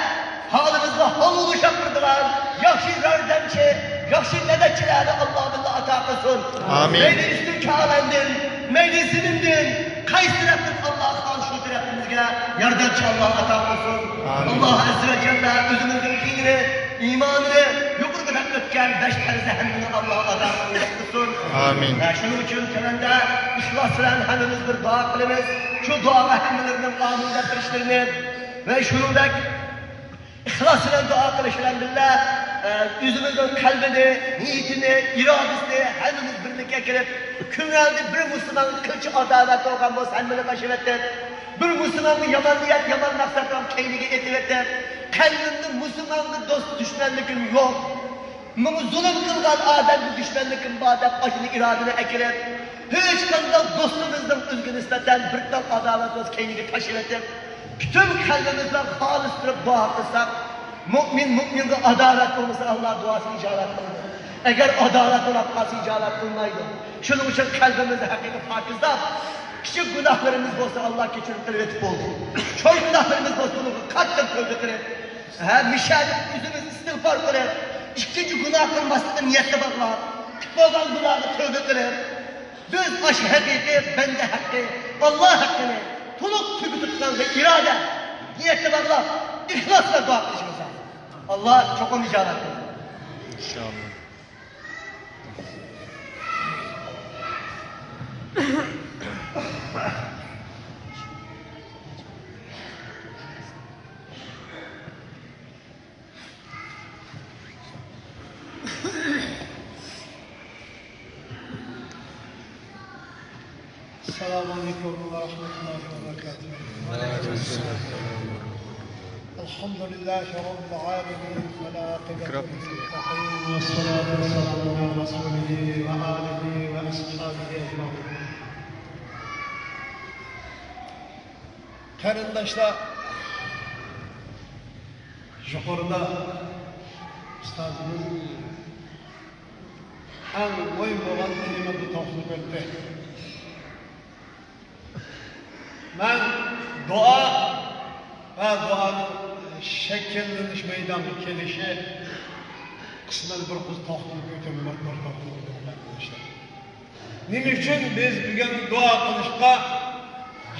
halimizge hal oluşaktırdılar. Yaxşı yardımcı, yaxşı medetçilerine Allah billah ata kılsın. Amin. Meyli üstün kâlendin, meyli sinindin, kayıs tarafın Allah kan şu tarafımızga yardımcı Allah ata kılsın. Amin. Allah Azze ve Celle özümüzün dinini, imanını yukarıda ötken beş terzi hemmini Allah ata kılsın. Amin. Ve şunun için temelde ihlas bilen hemmimiz bir dua kılımız. Şu duaga hemmelerinin amin dep ve şunun da İhlas ile dua kılış bilen billah, yüzümüzün kalbini, niyetini, iradesini hepimiz birlikte girip, künrelde bir Müslüman kılçı adalet olgan bolsa hemmini taşıvettir. Bir Müslümanın yaman niyet, yaman maksattan keynigi etivettir. Kalbimde Müslümanın dost düşmanlıkım yok. Bunu zulüm kılgan adem düşmanlıkım var dep başını iradene ekilip, hiç qanday dostumuzdan üzgün nispeten bir tal adalet olsa keynigi taşıvettir. Bütün kalbimizden halis durup dua kılsak, mümin müminge adalet olmasa Allah duasını icabet kılır. Eğer adalet olup kalsa icabet kılmaydı. Şunun için kalbimizi hakiki pakizlap, küçük günahlarımız olsa Allah keçirip kılvetip oldu. Çok günahlarımız olsa onu kattan tövbe kılır. Mişadip yüzümüz istiğfar kılır. İkinci günah kılmasını niyetle baklar. Olan günahı tövbe kılır. Biz aş hakiki, bende hakkı, Allah hakkını, tuluk tübü tutkan ve irade, niyetle bağla, ihlasla dua kılışımız lazım. Allah çok onu icabet kılsın. İnşallah. Esselamu Aleyküm ve Rahmetullahi ve Berekatuhu. Elhamdülillahi Rabbil alemin ve la akibete lil-muttaqin ve salatu ve selamu ala Rasulihi ve alihi ve ashabihi ecmaîn. Qarindoshlar, yuqorida ustozimiz eng muhim bo'lgan temani to'xtalib o'tdi. Ben dua ve duanın şekilleniş meydana gelişi kısmen bir kız toxtalib o'taman, bir toxtalib o'taman arkadaşlar. Nima uchun biz bugun dua qilishga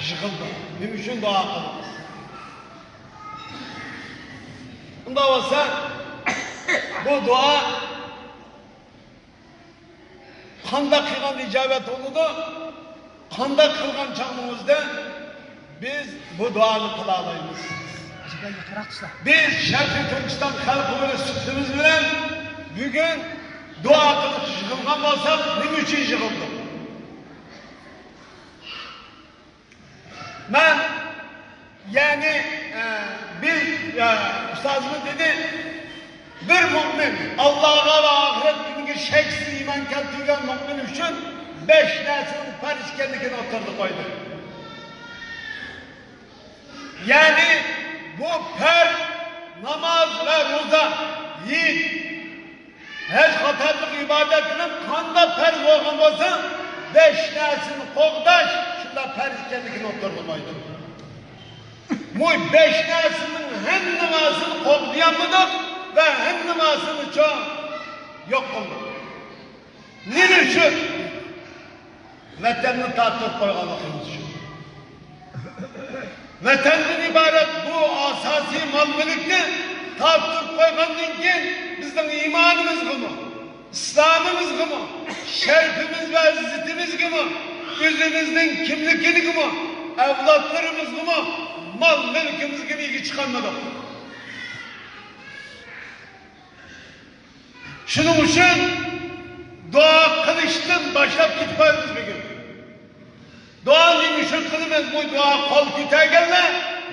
yig'ildik? Nima uchun dua qilamiz? Unda bo'lsa bu dua qanday qilgan ijobat bo'ladi? Qanday qilgan chog'imizda biz bu duanı qila olamiz. Biz Şərqi Türkistan xalqı bilan sütümüz bilan bugün dua qilib yig'ilgan bo'lsak, nima uchun yig'ildik? Ben yani biz ustozimiz dedi, bir mümin Allah'a ve ahiret günüge şeksiz iman keltirgan mümin uchun 5 narsaning farz ekanligini o'tirdi qo'ydi. Yani bu per namaz ve roza, yiğit, hec qatorliq ibadetinin qanday farz bo'lgan bo'lsa, 5 narsani qo'g'dash shunda farz ekanligini o'tirdi qo'ydi. Bu 5 narsaning ham namasini qo'g'dayolmadik va ham namasini cho'ng yo'q qildik. Nima uchun? Vatanni tortib qo'yganligimiz uchun. Vatandan iborat bu asosiy mol-mulkni tortib qo'ygandan keyin bizning iymonimizgami, islomimizgami, sharafimiz va izzatimizgami, o'zimizning kimligimizgami, avlodlarimizgami, mol-mulkimizga ega chiqolmadik. Shuning uchun dua qilishdan boshlab ketib qo'yamiz bugun. Duanı müşrik kılımız bu dua kol kütegenle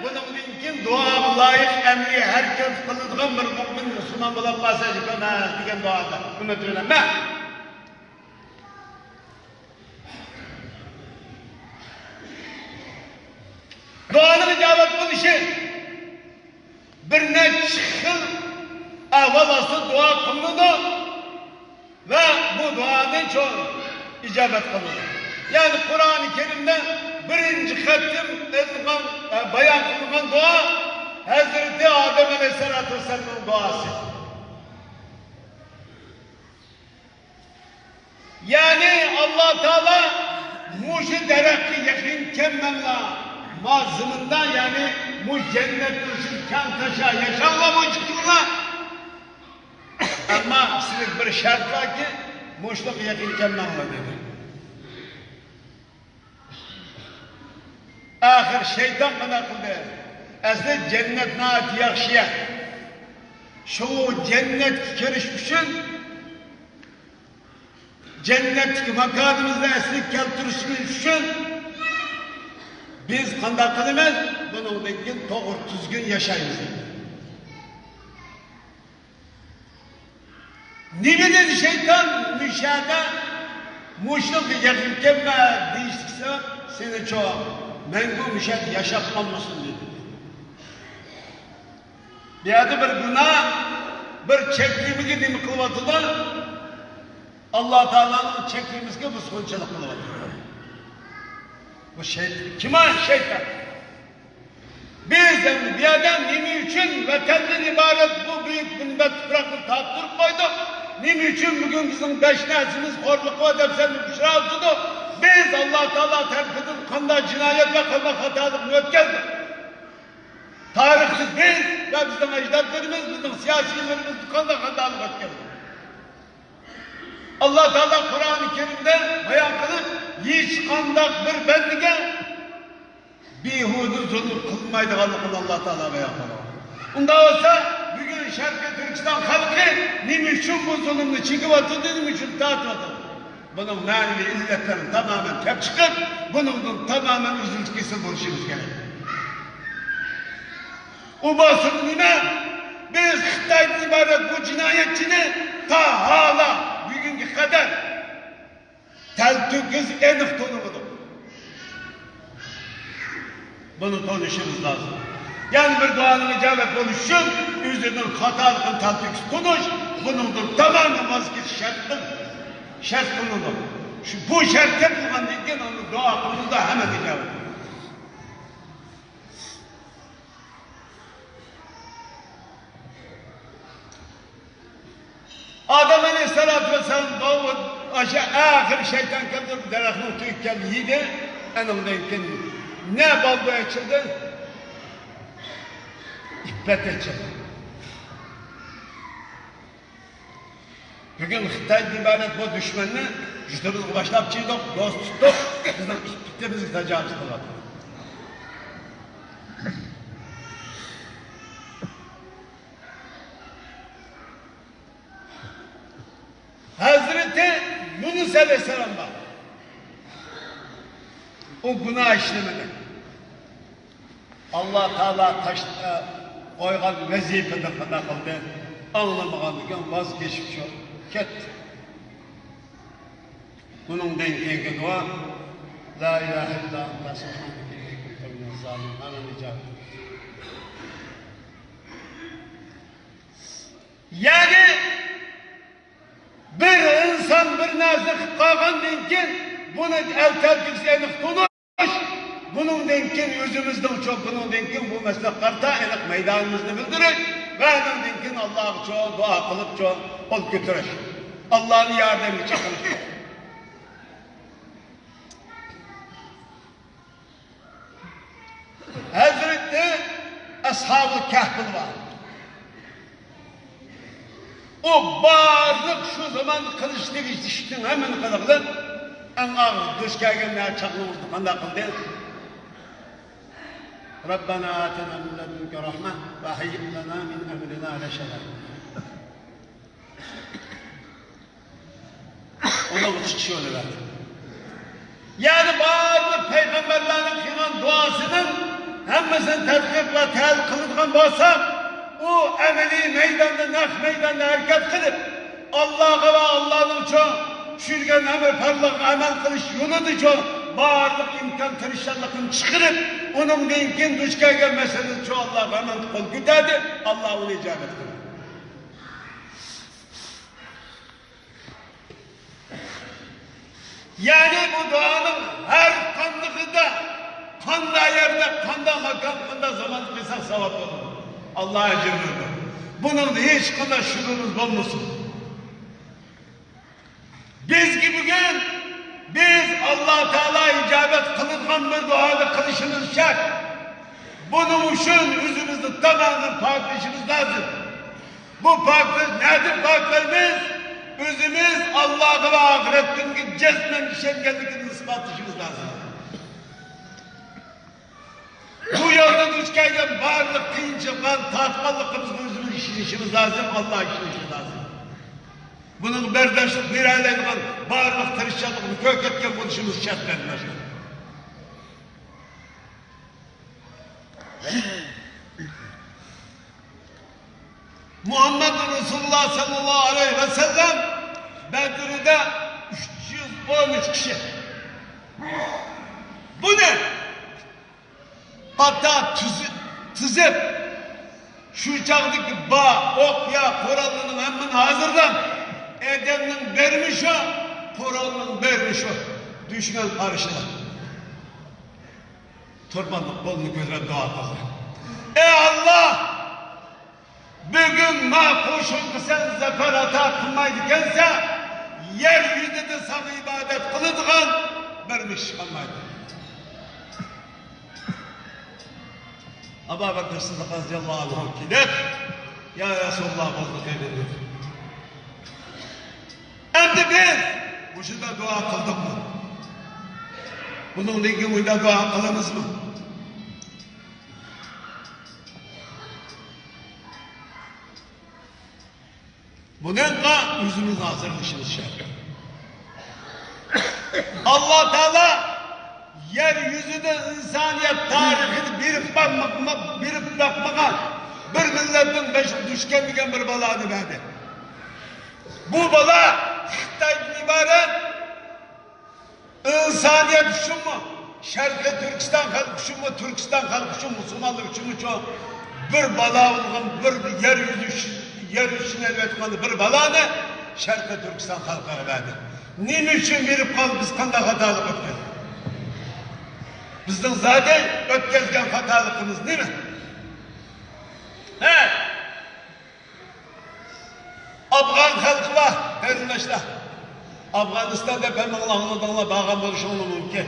bunun mümkün dua layık emri herkes kılıdığın bir mümin Müslüman bulanmasa jipemez diyen duada. Ümmet öğrenme. Duanın icabet buluşu bir ne çıkıl evvelası dua kılındı ve bu duanın çoğu icabet kılındı. Yani Kur'an-ı Kerim'de birinci hatim bayan kılınan dua Hazreti Adem Aleyhisselatü Vesselam'ın duası. Yani Allah Teala muşu derekki yakın kemmenla mazımından yani mu cennet dışı kan taşa yaşanla mu çıktığına ama sizlik bir şart var ki muşluk yakın kemmenla dedi. Ahir şeytan bana kıldı. Aslı cennet naat yakşıya. Şu cennet kerişmişin cennet makamımızda aslı keltirişmişin biz kanda kılımız bunun dengin doğru düzgün yaşayız. Ne dedi şeytan müşahede muşluk yakın kemme değiştikse seni çoğu mengu müşahede yaşatmamışsın dedi. Bir adı bir günah bir çektiğimiz gibi kılvatıda Allah Teala'nın çektiğimiz gibi buzgunçılık kılvatı. Bu şeytan, kime şeytan? Biz bir adam nimi için vatandan ibaret bu büyük millet toprakını tattırıp koyduk. Nimi için bugün bizim beş nesimiz horluk ve depsemiz büşra oldu. Biz Allah Teala tarafından kanda cinayet ve kanda hatalık ötkezdik. Tarihsiz biz ve bizim ecdatlarımız, bizim siyasilerimiz kanda hatalık ötkezdik. Allah Teala Kur'an-ı Kerim'de bayan kılıp hiç kandak bir bendige bihudu zulüm kılmaydı Allah Teala beyan kılıyor. Onda olsa bugün Şarkı Türkistan halkı nimi için bu zulümünü çekip atıldı, nimi için dağıtmadı. Bunun manevi illetlerini tamamen tep çıkıp bunun tamamen üzüntüsü buluşumuz gerekir. O basının nime biz Xitay'dan ibaret bu cinayetçini ta hala bugünkü kadar teltüküz enik tonuğudur. Bunu konuşmamız lazım. Yani bir duanın icabet oluşsun, üzerinin hatalıkın teltüküz konuş, bunun tamamen vazgeç şartın, şart bulunur. Bu şart yapılman dediğin onu dua konusunda hemen icabet olur. Adem Aleyhisselatü Vesselam doğu aşağı ahir şeytan geldi, derekhını tüyken yedi, enimdeyken ne baldo açıldı? İppet açıldı. Bugün Xitay ibaret bu düşmanını juda başlap çiğdik, dost tuttuk, bizden ippette bizi tecavüz kıladı. Hazreti Yunus Aleyhisselam var. O günah işlemedi. Allah Teala taşta koygan vazifede kana kıldı. Anlamağandıken vazgeçip şu ketti. Bunun denki dua La ilahe illa ente subhaneke inni kuntu minez zalimin. Hemen icabet. Yani bir insan bir nazik kalgan denken bunu el terkipseyini konuş. Bunun denken yüzümüzden çok bunun denken bu meslek karta elik meydanımızı bildirir. Ve bunun denken Allah'a çoğu dua kılıp çoğu ol götürür. Allah'ın yardımı çakılır. Hazreti Ashab-ı Kehf'in var. O barlık şu zaman kılıç dikiştin hemen kılıklı en ağır duş gelgenler çaklımızdı kanda kıldı. Rabbena atena min ledunke rahme ve hayyi lena min emrina reşeda. Ona bu çıkışı öyle verdi. Yani barlıq peygamberlerin kılgan duasının hemmesini tedqiq ve tehl kılıdığan bolsa, o ameli meydanda, nak meydanda hareket kılıp, Allah'a ve Allah'ın üçün düşürgen emir farlığa amel kılış yolu üçün barlıq imkan tırışanlıqını çıkarıp, onun dinkin duş kelgen meselesi üçün Allah'a hemen kol güderdi, Allah onu icabet kıldı. Yani bu duanın her kanlığında, kanda yerde, kanda makam, kanda zaman kısa sevap olur. Allah'a ecir verir. Bunun da hiç kadar şuurumuz olmasın. Biz ki bugün, biz Allah Teala icabet kılınan bir duada kılışımız şart. Bunun için yüzümüzü tamamen paklaşımız lazım. Bu paklı, nedir paklarımız? Özümüz Allah'a ve ahiret günkü cezmen işengenlikini ispatlaşımız lazım. Bu yolda duş gelgen varlık, kıyınçıklar, tatmallıkımız özümüz işleyişimiz lazım, Allah'a işleyişimiz lazım. Bunun berdaşlık bir aileden varlık, tırışçılık, kök etken buluşumuz şart berdaşlık. Muhammed Resulullah sallallahu aleyhi ve sellem Bedir'de 313 kişi. Bu ne? Hatta tüzüp şu çağdaki bağ, ok ya Kur'an'ın hemen hazırlan. Edem'in vermiş o, Kur'an'ın vermiş o. Düşman karşıda. Torbanlık kolunu götüren dua kıldı. Ey Allah! Bugün ma koşun sen zafer ata kılmaydı gense yeryüzünde sana ibadet kılıdığın vermiş kalmaydı. Ebu Bekir Sıddık radıyallahu anh kilip ya Resulullah bozdu kaybedildi. Hem de biz bu şurada dua kıldık mı? Bunun ilgili burada dua kılımız mı? Bununla yüzümüz hazırlaşırız şart. Allah Teala yeryüzünde insaniyet tarihini bir bakmağa bir milletin beşi düşken bir balanı verdi. Bu bala Xitay'dan ibaret insaniyet üçün mü? Şarkı Türkistan halkı üçün mü? Türkistan halkı üçün, Müslümanlık üçün mü? Çok bir bala olgan bir yeryüzüne elbette bir balanı Şarkı Türkistan halkına verdi. Ne için verip kaldı biz kanda hatalık ötken? Bizden zaten ötkezgen hatalıkımız değil mi? He? Afgan halkı var, derinleşler. Afganistan'da ben Allah'ın bağım oluşunu mümkün.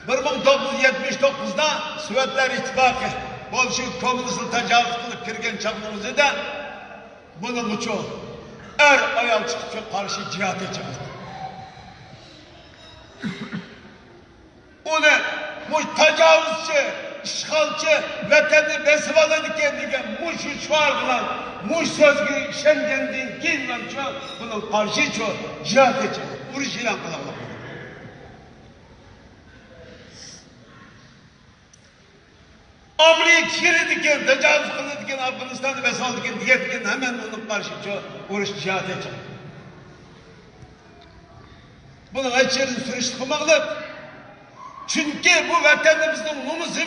1979'da Sovyetler İttifakı Bolşevik komünistini tecavüz kılıp kirgen çapımızı da bunun için er ayal çıkıp karşı cihata çıktı. Onu bu tecavüzçü, işgalçı, vatanı besvaladı kendine muş şuargılan, muş sözgü şengendin kinlan şu bunun karşı şu cihata çıktı. Uruş ilan kılaklı. Amerika kirdiken, tecavüz kıldıken, Afganistan'ı besvaldıken, diyetken hemen onun karşı uğraş cihata çıktı. Bunun açığını sürüştü kılmaklık. Çünkü bu vatanımızın namusumuz,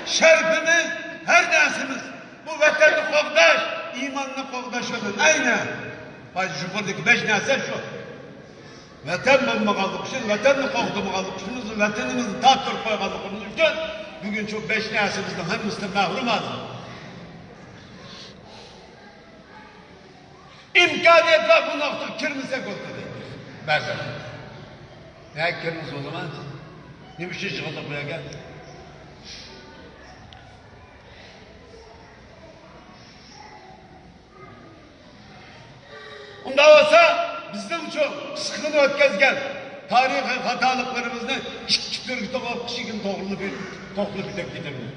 şerefimiz, her dersimiz. Bu vatanı qoğdaş, imanını qoğdaş olun. Aynen. Bak yukarıdaki beş nase şu. Vatan olmağanlık için, vatanı qoğdamağanlık için, vatanımızı tahtır koyğanlık için bugün şu beş nasemizden hepimizden mahrum azım. İmkaniyet var bu nokta kirmizse oldu. Bazen. Ne kirmiz o zaman? Ne bir şey çıkıldı buraya gel. Onda olsa bizden çok sıkıntı ötkezgen tarihi hatalıklarımızı iki türlü kişinin doğruluğu bir tek gidebilir.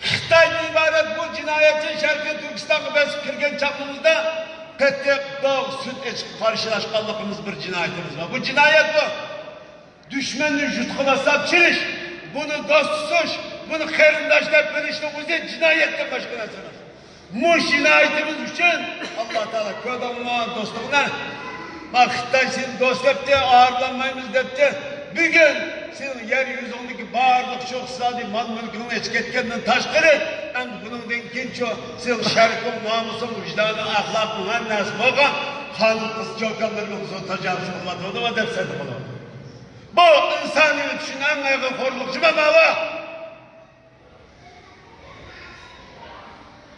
Xitay'dan ibaret bu cinayetçi Şarkı Türkistan'ı besip kirgen çapımızda Qatiq, dog', süt içip qarşılaşqanlığımız bir cinayetimiz var. Bu cinayet bu. Düşmanni yutqına sapchilish, bunu do'st tutish, bunu qarindosh deb bilishni o'zi jinoyatdan boshqa narsa emas. Mush jinoyatimiz uchun Alloh taolo ko'rdingmi do'stligini? Bak Xitoy seni do'st debdi, ağırlanmaymiz debdi. Bugün senin yer yüzündeki barlıq şu iqtisadiy mal mülküňni içip ketgandan tashqari, endi buningdan keyin shu senin sharafing, nomusing, vijdoning, axloqing har narsa bo'lgan qonun qiz cho'kanlarni tajovuz qilyotdi deb sadi qiladi. Bu insoniyat uchun eng og'ir xo'rliq nima?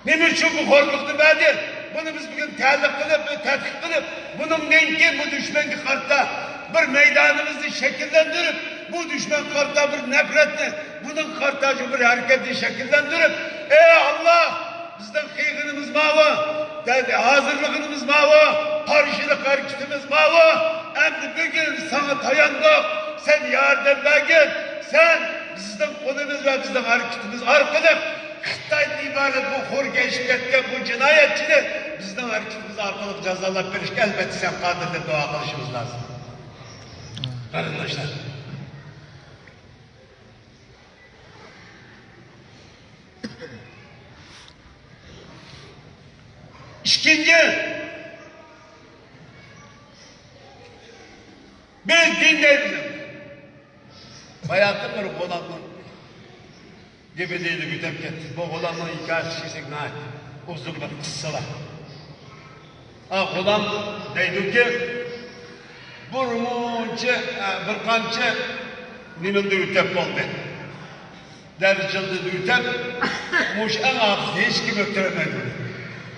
Nima uchun bu xo'rliqni berdi? Bunu biz bugün ta'liq qilib, tadqiq qilib, buningdan keyin bu dushmanga qarta bir meydanımızı şekillendirip, bu düşman karta bir nefretni, bunun kartacı bir hareketini şekillendirip, ey Allah, bizden kıygınımız mavı, hazırlığımız mavı, karşılık hareketimiz mavı, endi bugün sana tayandık, sen yardım bergin, sen bizden kolumuz ve bizden hareketimiz arkalık, Xitaydan ibaret bu xor geçip ketken bu cinayetçini bizden hareketimiz arkalık cezalap verişke elbette sen kadir deb dua qilishimiz lazım. Qarindoshlar. İkinci, biz dindeyiz. Bayatın bir oğlanın dibideydi gütep gitti. Bu oğlanın hikayesi çizsek ne? Uzun bir kıssa var. Ha, oğlan deydi ki, bir muncha, bir qancha nimimda o'tab bo'ldi. Darchilda o'tab, mush eng oxirida hech kim o'tiramaydi.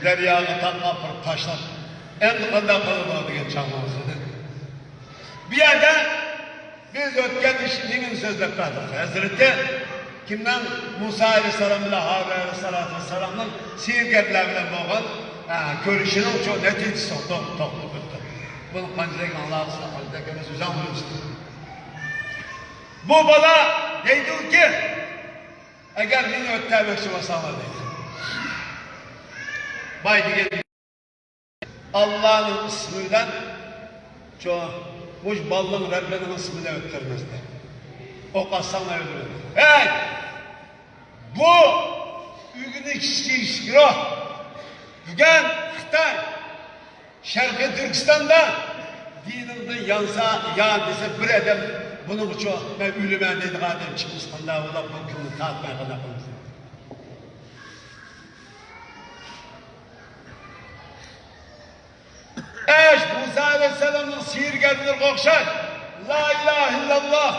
Daryoga taqqa bir tashlab, endi qanday qiladi degan chaqmoq edi. Bu yerda biz o'tgan ish nimani so'zlab qoldik. Hazrati kimdan Musa aleyhisselam ile Harun aleyhisselatü vesselam'ın sihirgarlar bilan bo'lgan ko'rishining çok neticesi to'xtab o'tdi. Bunu qanchalik Allohga qanchalik o'zim bilishdi. Bu bola deydi ki, agar meni o'tmoqchi bo'lsanglar deydi. Bay degan Allah'ın ismiyle çok muş balının Rabbinin ismiyle öttürmez dedi. Ok atsanlar öldürür. Hey! Bu ügünü guruh. Bugün Xitoy Şarkı Türkistan'da dinimden yansa yan dese bir adam bunun için ben ölüme dedi adam çıkmış qanday bo'lib bu kunni tatmay qanday qilamiz. Eş Musa Aleyhisselam'ın sihirgarlarga o'xshash La ilahe illallah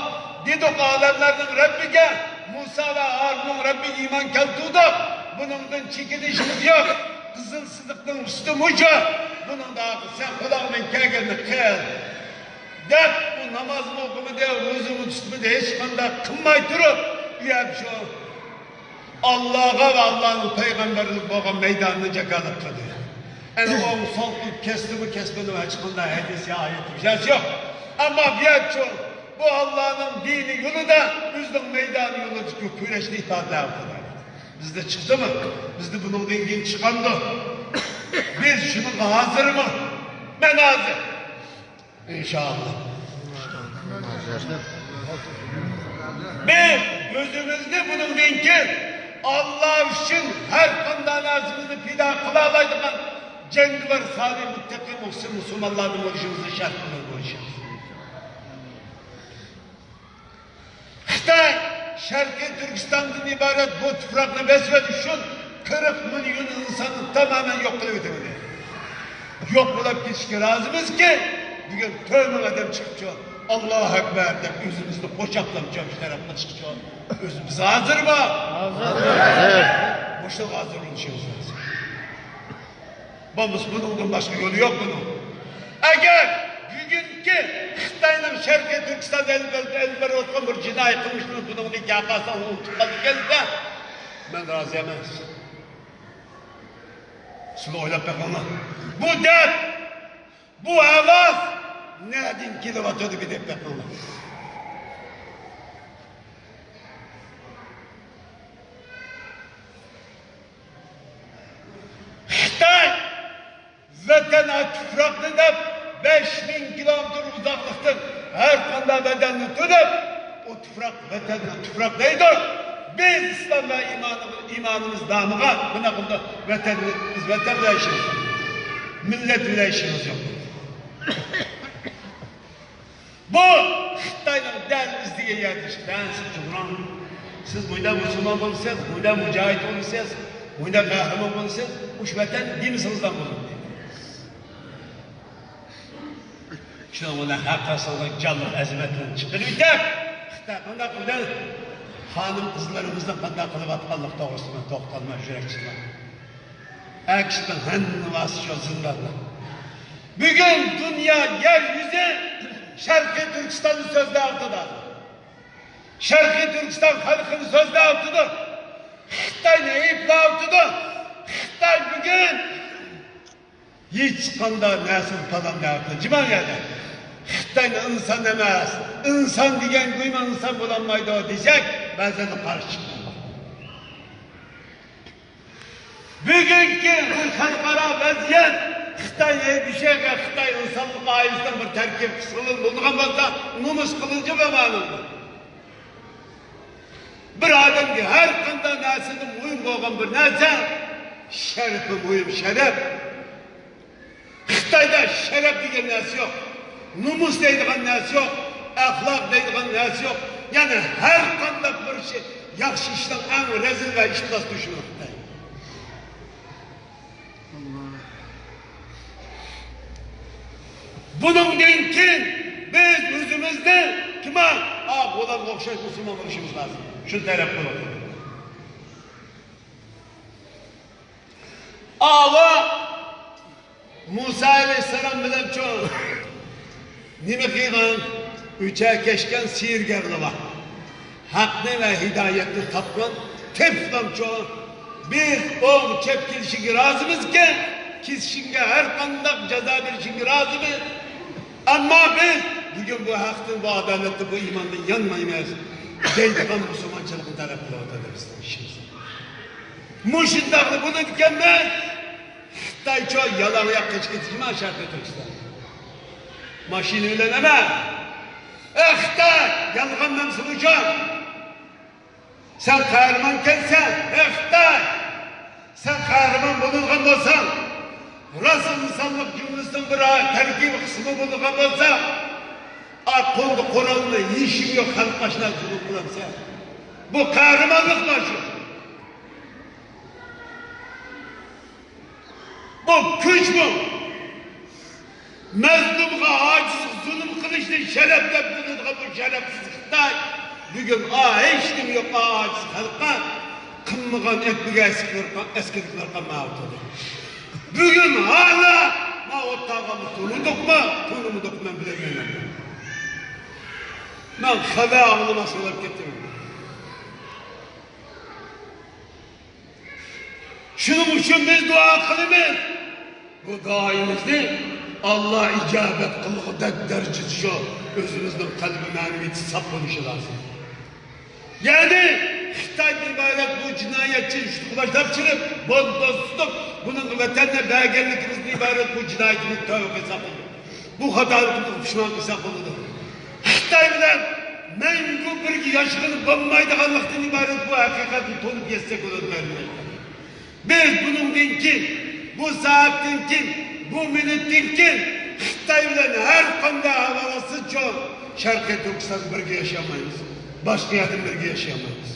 dedik alemlerinin Rabbiga Musa ve Harun'un Rabbiga iymon keltirdik. Buningdan chekinishimiz yo'q. Qizil siziqning usti muja. Bunun da sen qulog'ing kelganni qil. Deb bu namozni o'qimidi, ro'zani tutmadi, hech qanday qilmay turib, uyab shu Allohga va Allohning payg'ambariga bo'lgan maydonni jakalab qildi. Yani o sol kesti mi kesmedi mi hech qanday hadis ya ayet bir şey yok. Ama bir şu bu Allah'ın dini yolu da bizning meydanı yolu küreşni ifade yaptılar. Bizde çıktı mı? Bizde bunun dengin çıkandı. Biz şunun hazır mı? Ben hazır. İnşallah. Biz gözümüzde bunun dengin Allah için her qanday narsamizni fida qila oladigan cengivar salih muttaqi muhsin musulmonlarning bo'lishimizni shart bilan bo'lishimiz. Xitoy Şarkı Türkistan'dan ibaret bu toprakni besmedi üçün 40 milyon insanı tamamen yok qilib o'tadi. Yok bo'lib ketishga razimiz ki bugün 4 ming odam chiqib Allohu Ekber deb o'zimizni qo'choqlab cho'mish tarafga chiqib o'zimiz hazırmı? Hazır. Boşluq hazır olishimiz lazım. Bunun başka yolu yok bunun. Eğer bugünkü Xitoyning Sharqiy Turkistonda el berayotgan bir jinoyat qilmishini bunun yakasini unutib qoldi kelsa, men rozi emas. Sizlar o'ylab boqinglar. Bu dard, bu ovoz nereden kelyapti bir deb boqinglar. Xitoy vatan tuproqni deb 5000 kilometr uzoqlikdan har qanday vatanni tunib, o tuproq vatanni tuproq deydi. Biz İslam ve imanımız damığa buna vatanni biz vatan bilan ishimiz, millat bilan ishimiz yo'q. Bu Xitoyning dal izdiga yerlashgan. Siz jumron, siz bunda musulmon bo'lsangiz, bunda mujohid bo'lsangiz, bunda qahramon bo'lsangiz, ush vatan diningizdan bo'ladi. Shuna bilan haqqa jonli azamatdan chiqib o'tib, Xitoy qanday bilan xonim qizlarimizni qanday qilib atganlik to'g'risida to'xtalmay yurakchilar. Akshdan hammasi shu zindonda. Bugun dunyo yer yuzi Şarkı Türkistan'ın sözde altıda. Şarkı Türkistan halkının sözde altıda. Xitay'ın eyipli altıda. Xitay bugün hiç qanday nasıl falan yaptı. Ciman yerde. Xitay'ın insan demez. İnsan diyen kuyma insan bulanmaydı o diyecek. Ben sana karşı çıktım. Bugünkü xalqaro vaziyat Xitay bir şeyge Xitay insanlık ailesinden bir terkip kısmının bulduğun bolsa numus kılıncı ve malumdur. Bir adam ki her qanday narsani muhim bo'lgan bir narsa şerefi muhim şeref. Xitoyda şeref degan narsa yo'q. Numus deydigan narsa yo'q. Ahlak deydigan narsa yo'q. Yani her qanday bir şey yaxshi ishdan eng rezil va iflos dushman Xitoy. Bunun keyin biz o'zimizni kime? Ularga o'xshash musulmon bo'lishimiz lazım. Şunu talab qilib. Ava Musa aleyhisselam bilan cho'ng nima qilgan? Ucha kechgan sirgarlar var. Haqni va hidoyatni topgan tepdan cho'ng biz o'ng chep kelishiga rozimizki, kesishingga har qanday jazo berishingga rozimiz. Ama biz bugün bu hakkın, bu adaleti, bu imandan yanmayız. Deydigan musulmonchilikni talab qilyapti bizning ishimiz. Mushundaqni buni deganman, Xitoycha yalang'oyoq qochib ketishmi Sharqiy Turkiston? Mashina bilan emas. Xitoy yolg'ondan uchun. Sen qahramon kelsan, Xitoy. Sen qahramon bo'lgan bo'lsang, rost insonlik jumlasidan bir tarkib qismi bo'lgan bo'lsa, qo'lda qurolni yeyishim yo'q, xalq boshına zulm qilamsan. Bu qahramonlik shu. Bu kuch bu. Mazlumga aciz zulm qilishni sharaf deb biladigan bu sharafsiz Xitoy bugun hech kim yo'q aciz xalqqa qilmagan etmiga eskiliklarga mavjud. Bugün hala ma o'tag'imiz tunudukmi, tunumuduk men bilmayman. Men xabar anglamas bo'lib ketdim. Şunun uchun biz dua qilamiz. Bu duomizni Allah icabet qilg'udak darajada shu o'zimizning qalbi ma'naviyati saf bo'lishi lozim. Yani Xitoy iborat bu jinoyatchi boshlab chiqib, do'stlik buning vatanda berganligimizni iborat bu jinoyatni tavba qilsak bo'ladi. Bu xatolikni pushmon qilsak bo'ladi. Xitoy bilan mangu birga yashag'ini bo'lmaydiganlikdan iborat bu haqiqatni to'lib yetsak bo'ladi. Biz bundan keyin, bu soatdan keyin, bu minutdan keyin Xitoy bilan har qanday havolasiz cho'ng Sharqiy Turkiston birga yashamaymiz. Başka yerden birga yaşayamayız.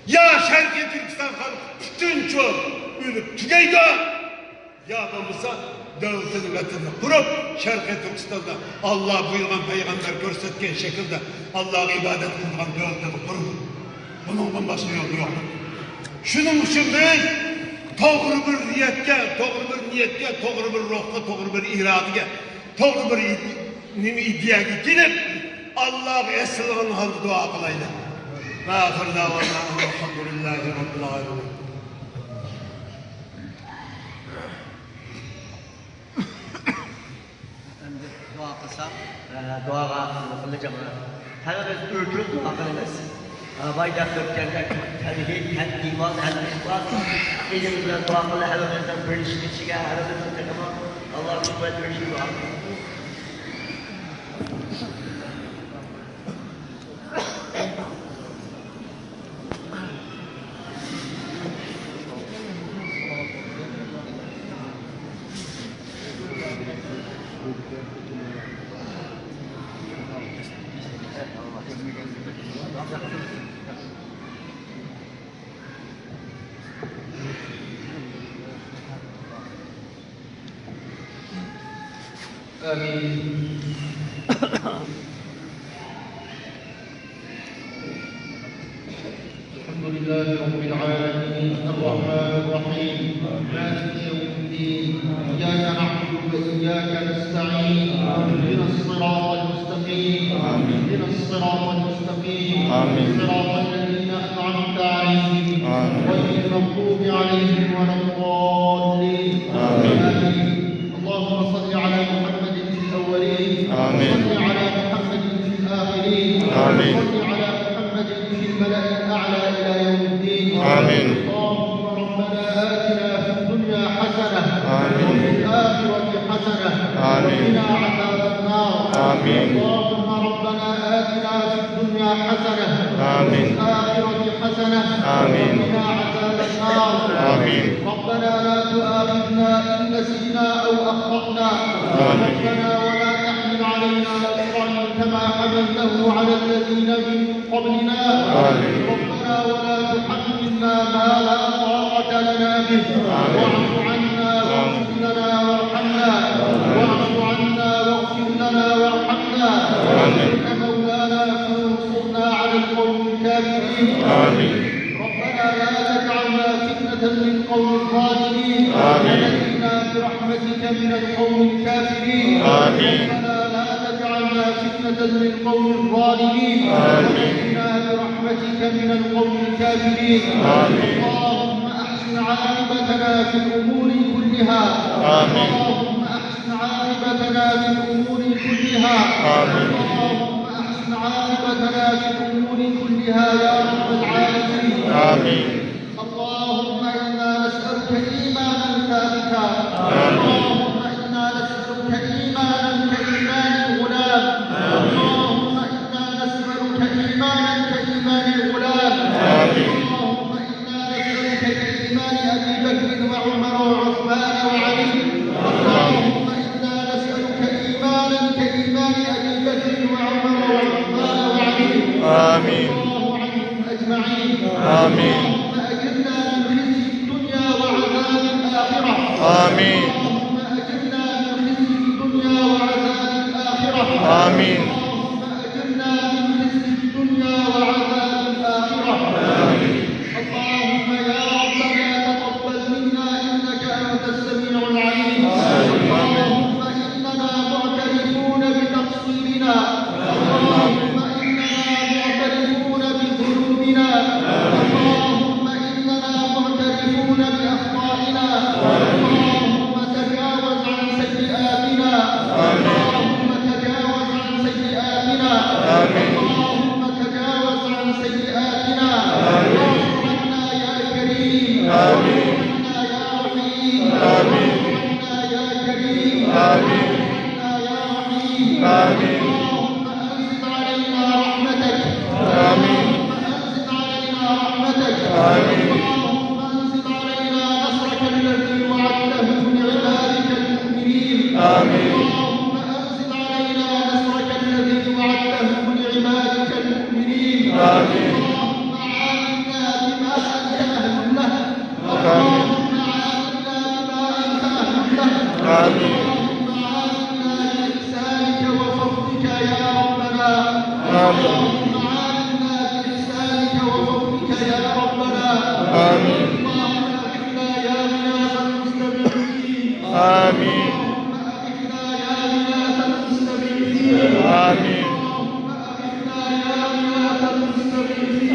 Ya Şarkı Türkistan halkı bütün çoğu ölüp tügeydi, ya olmasa devletini vatanını kurup Şarkı Türkistan'da Allah buyurgan peygamber göstergen şekilde Allah'a ibadet kılgan devletini kurup bunun başka yolu yok. Şunun için biz doğru bir niyetke, doğru bir niyetke, doğru bir ruhga, doğru bir iradege, doğru bir ideyaga kelib Allah'a esirgan holda duo qilaylik. Va axir davona alhamdulillahi robbil alamin. Endi duo qilsam, duoga qilacağım. Hammamiz o'tirib duo qilamiz. Bayda o'tganda tavhid, ham iymon, ham ixlos ilm bilan duo qilib, hammamizdan birlashishiga, hammamizdan Allah'ın kuvvet versin dua. آمين. الحمد لله رب العالمين الرحمن الرحيم مالك يوم الدين إياك نعبد وإياك نستعين اهدنا الصراط المستقيم اهدنا الصراط المستقيم صراط الذين أنعمت عليهم غير المغضوب عليهم ولا الضالين. آمين. اللهم صل على محمد في الأولين، وصل على محمد في الآخرين، وصل على محمد في الملأ الأعلى إلى يوم الدين. آمين. اللهم ربنا آتنا في الدنيا حسنة وفي الآخرة حسنة وقنا عذاب النار. آمين. اللهم ربنا آتنا في الدنيا حسنة وفي الآخرة حسنة وقنا عذاب النار. آمين. ربنا لا تؤاخذنا إن نسينا أو أخطأنا. ربنا ولا تحمل علينا إصرا كما حملته على الذين من قبلنا. ربنا ولا تحملنا ما لا طاقة لنا به. واعف عنا واغفر لنا وارحمنا. واعف عنا واغفر لنا وارحمنا. أنت مولانا فانصرنا على القوم الكافرين. ربنا لا تجعلنا فتنة للقوم الظالمين ونجنا برحمتك من القوم الكافرين. ربنا لا تجعلنا فتنة للقوم الظالمين ونجنا برحمتك من القوم الكافرين. اللهم أحسن عاقبتنا في الأمور كلها. اللهم أحسن عاقبتنا في الأمور كلها. اللهم أحسن عاقبتنا في الأمور كلها يا رب العالمين. آمين. اللهم إنا نسألك إيمانا ثابتا. اللهم إنا نسألك إيمانا كإيمان الغلام. اللهم إنا نسألك إيمانا كإيمان الغلام. اللهم إنا نسألك كإيمان أبي بكر وعمر وعثمان وعلي. اللهم إنا نسألك إيمانا كإيمان أبي بكر وعمر وعثمان وعلي. آمين. الله عنهم أجمعين. آمين. اللهم أجرنا من خزي الدنيا وعذاب الآخرة. آمين. اللهم أجرنا من خزي الدنيا وعذاب الآخرة. آمين. اللهم أجرنا من خزي الدنيا وعذاب الآخرة. آمين. اللهم يا ربنا تقبل منا إنك أنت السميع العليم. اللهم إننا معترفون بتقصيرنا. اللهم إننا معترفون بذنوبنا. اللهم إننا معترفون بأخطائنا. اللهم تجاوز عن سيئاتنا. اللهم تجاوز عن سيئاتنا. اللهم تجاوز عن سيئاتنا. واعف عنا يا كريم. واعف عنا يا رحيم. واعف عنا يا كريم. واعف عنا يا رحيم. اللهم أنزل علينا رحمتك. اللهم أنزل علينا رحمتك. اللهم أنزل علينا نصرك الذي وعدته لعبادك المؤمنين. اللهم أنزل علينا نصرك الذي وعدته لعبادك المؤمنين. اللهم عاملنا بما أنت أهل له. اللهم عاملنا بما أنت أهل له. اللهم عاملنا بإحسانك وفضلك يا ربنا. اللهم عاملنا بإحسانك وفضلك يا ربنا. اللهم أغثنا يا غياث المستغيثين. اللهم أغثنا يا غياث المستغيثين. اللهم أغثنا يا غياث المستغيثين.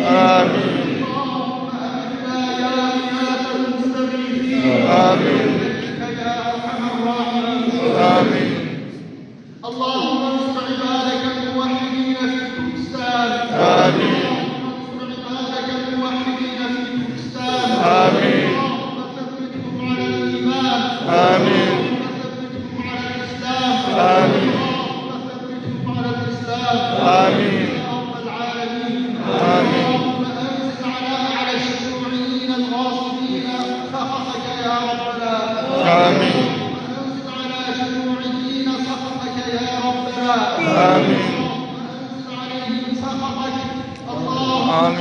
اللهم أغثنا يا غياث المستغيثين. برحمتك يا أرحم الراحمين. اللهم انصر عبادك الموحدين في تركستان. اللهم انصر عبادك الموحدين في تركستان.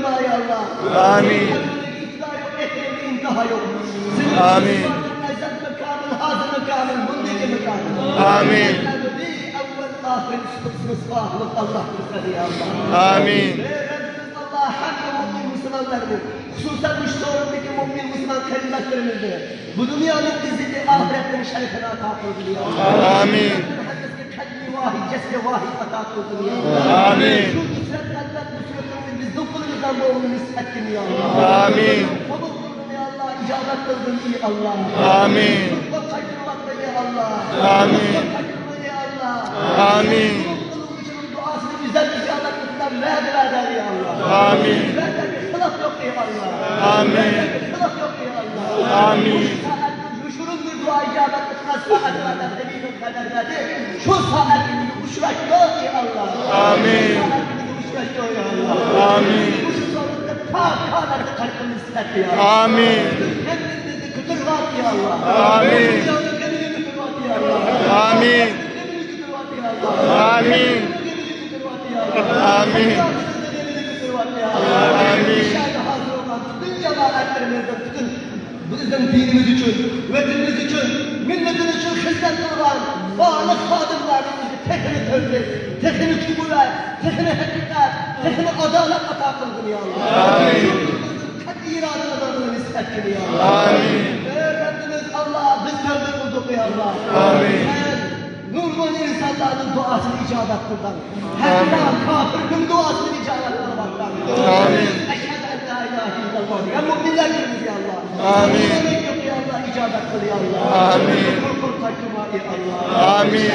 kıydırma ya Allah. Amin. İptida yok, ehli intiha yok. Senin Amin. Ezel mekanın, hazır mekanın, bundaki mekanın. Amin. Ebedi, evvel, ahir, sıfır, Allah bize ya Allah. Amin. Ve Rabbimiz Allah hakkı mümin Müslümanlarının, hususen bu sorundaki mümin Müslüman kelimetlerimizde, bu dünyanın izzeti, ahiretin şerefine ata kıldı ya Allah. Amin. Hepimize kalbi vahid, cesedi vahid ata kıldı ya Allah. Amin. Şu nusret kalbet nusretini biz dokunumuzdan doğru nisrettin ya Allah. Amin. Kabul kıldın ya Allah, icabet kıldın ya Allah. Amin. Kutlu kaydırmakta ya Allah. Amin. Kutlu kaydırma ya Allah. Amin. Kutlu kılmışının duasını güzel icabet kıldılar, verdiler ya Allah. Amin. Verdiler hılaf yok ya Allah. Amin. Verdiler hılaf yok ya Allah. Amin. Şu saatin, şu dua icabet etmez saatlerden delilin kaderleri. Şu saatimizi uçrak yok ya Allah. Amin. Şu saatimizi uçrak yok ya Allah. Amin. Bu şu sonunda ta kâmette kalbimizi istetti ya Allah. Amin. Hepimizi kütür var ya Allah. Amin. Dünyanın gemini kütür var ya Allah. Amin. Gemini kütür var ya Allah. Amin. Gemini kütür var ya Allah. Amin. Gemini kütür var ya Allah. Amin. İnşallah hazır olan bütün cemaatlerimizden, bütün bizim dinimiz için, vatanımız için, milletimiz için hizmet kılan varlık hadimlerimizi tekini tövbe, tekini kübüler, tekini hakikat, tekini adalet ata kıldın ya Allah. Amin. Yurdumuzun kat iradını nispetin ya Allah. Amin. Ey Rabbimiz Allah, biz tövbe kıldık ya Allah. Amin. Sen nurlu insanların duasını icabet kıldın. Hatta kafirlerin duasını icabet kılmaktan. Amin. Eşhedü en la ilahe illallah. Ya müminler birimiz ya Allah. Amin. Gerek yok ya Allah, icabet kıl ya Allah. Amin. Korkun takıma ya Allah. Amin.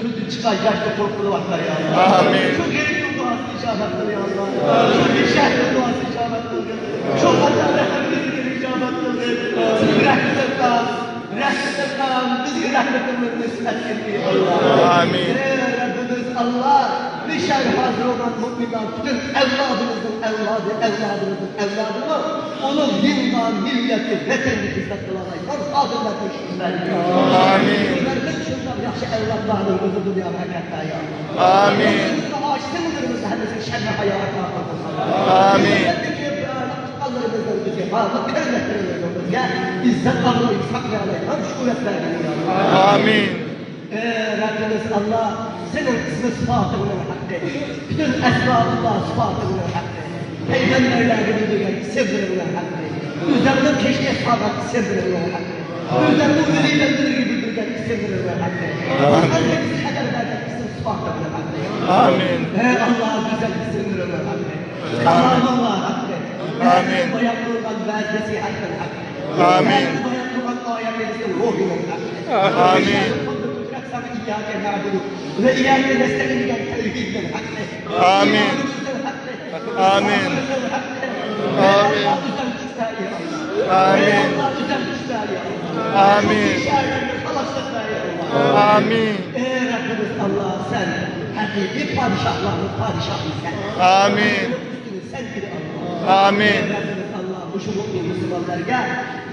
Küldü çıkan yaşlı korkulu vaklar ya Allah. Amin. Çok gerekli duası icabet kıl ya Allah. Çok şehri duası icabet kıl. Çok adaletli icabet kıl. Rahmetle rahmetle bizi rahmetle nispet et ya Allah. Amin. Ey Rabbimiz Allah, bir şey hazır olan müminler, bütün evladımızın evladı, evladımızın evladını, onun dindan, milleti, vatanı hizmet kılamaylar, adımlar düşünler. Amin. Bunların şundan yaxşı evlatlarının özü dünya hakikaten ya Allah. Amin. Ağaçlarımızı hepimizin şerri hayata Amin. Allah'ımızdan bize, varlık kırmızı bize, izzet almayı saklayamaylar, şu kuvvetlerden ya Allah. Amin. Ey Rabbimiz Allah, senin ismi sıfatının hakkı, bütün esma-ullah sıfatının hakkı, peygamberlerle bildiren isimlerinin hakkı, üzerine keşke sadat isimlerinin hakkı, üzerine velilerinin bildiren isimlerinin hakkı, üzerine bizi haber veren isim sıfatının hakkı. Amin. Ey Allah güzel isimlerinin hakkı, kalamullah hakkı, Amin. Bayan kılınan vazesi hakkın hakkı, Amin. Bayan kılınan ayetlerimizin ruhunun hakkı. Amin. إياك نعبد وإياك نستعين التوحيد الحق. آمين. آمين. آمين. آمين. آمين. Amin. Ey Rabbimiz Allah sen hakiki padişahların padişahı sen. Amin. Sen bir Allah. Amin. Ey Rabbimiz Allah bu şu mümin Müslümanlarga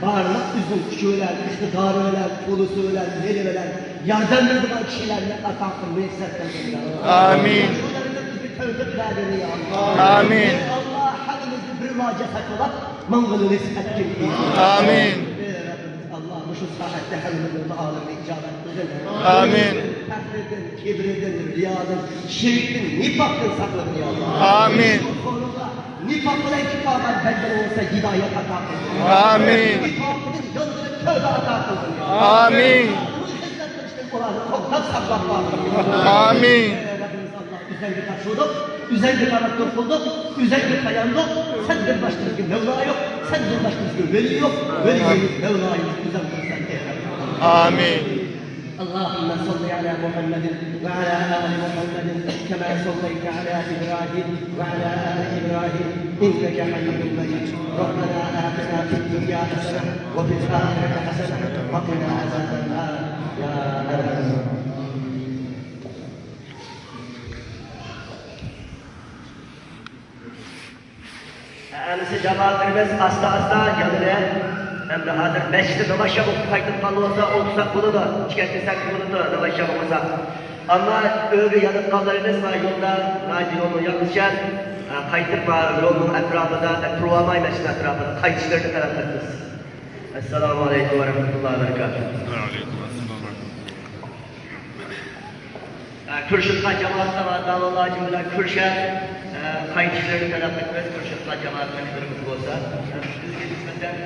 barlıq üzüm küçüğüler, iktidarı ölen, pulusu ölen, meli ölen, yardım edilen kişilerine ata kılmayı ya Allah. Amin. Şularını bizi tevfik verdin ya Allah. Amin. Ey Allah halimizi bir vacete kılıp mangılı nispet Amin. Ey Rabbimiz Allah bu şu saatte halimizin dualarını icabet kılın. Amin. Fehredin, kibredin, riyadın, şirkin, nifakın sakladın ya Allah. Amin. Bu konuda nifak bilen kitabın benden olsa hidayet ata kılın. Amin. Nifakın yolunu tövbe ata kılın ya Allah. Amin. Bunu hizmet kılıştın Kur'an'ı toptan saklatma. Amin. Ey Rabbimiz Allah üzerine taşıyorduk, üzerine kanat kurtulduk, üzerine dayandık. Sen bir başımızda Mevla yok, sen bir başımızda veli yok. Veliyimiz Mevla'yız, üzerine sen ey Rabbimiz. Amin. اللهم صل على محمد وعلى آل محمد كما صليت على إبراهيم وعلى آل إبراهيم إنك حميد مجيد. ربنا آتنا في الدنيا حسنة وفي الآخرة حسنة وقنا عذاب النار يا رب. Əmisi cemaatlerimiz asta asta yanına hem de hazır mescid-i namaşa okup kayıt olsa okusak bunu da çıkartırsak bunu da namaşa okusak. Ama öyle yanıtkanlarımız var yolda, yolun yaklaşan, qaytib yolun etrafında, Turvamay Mescidi etrafında qaytishlarını talab etmiz. Esselamu Aleyküm ve Rahmetullahi ve Berekatuhu. Kürşat'la cemaatla var, davalar bilen Kürşat, qaytishlarını talab etmiz, Kürşat'la cemaat müşterimiz olsa. Bizga nisbatan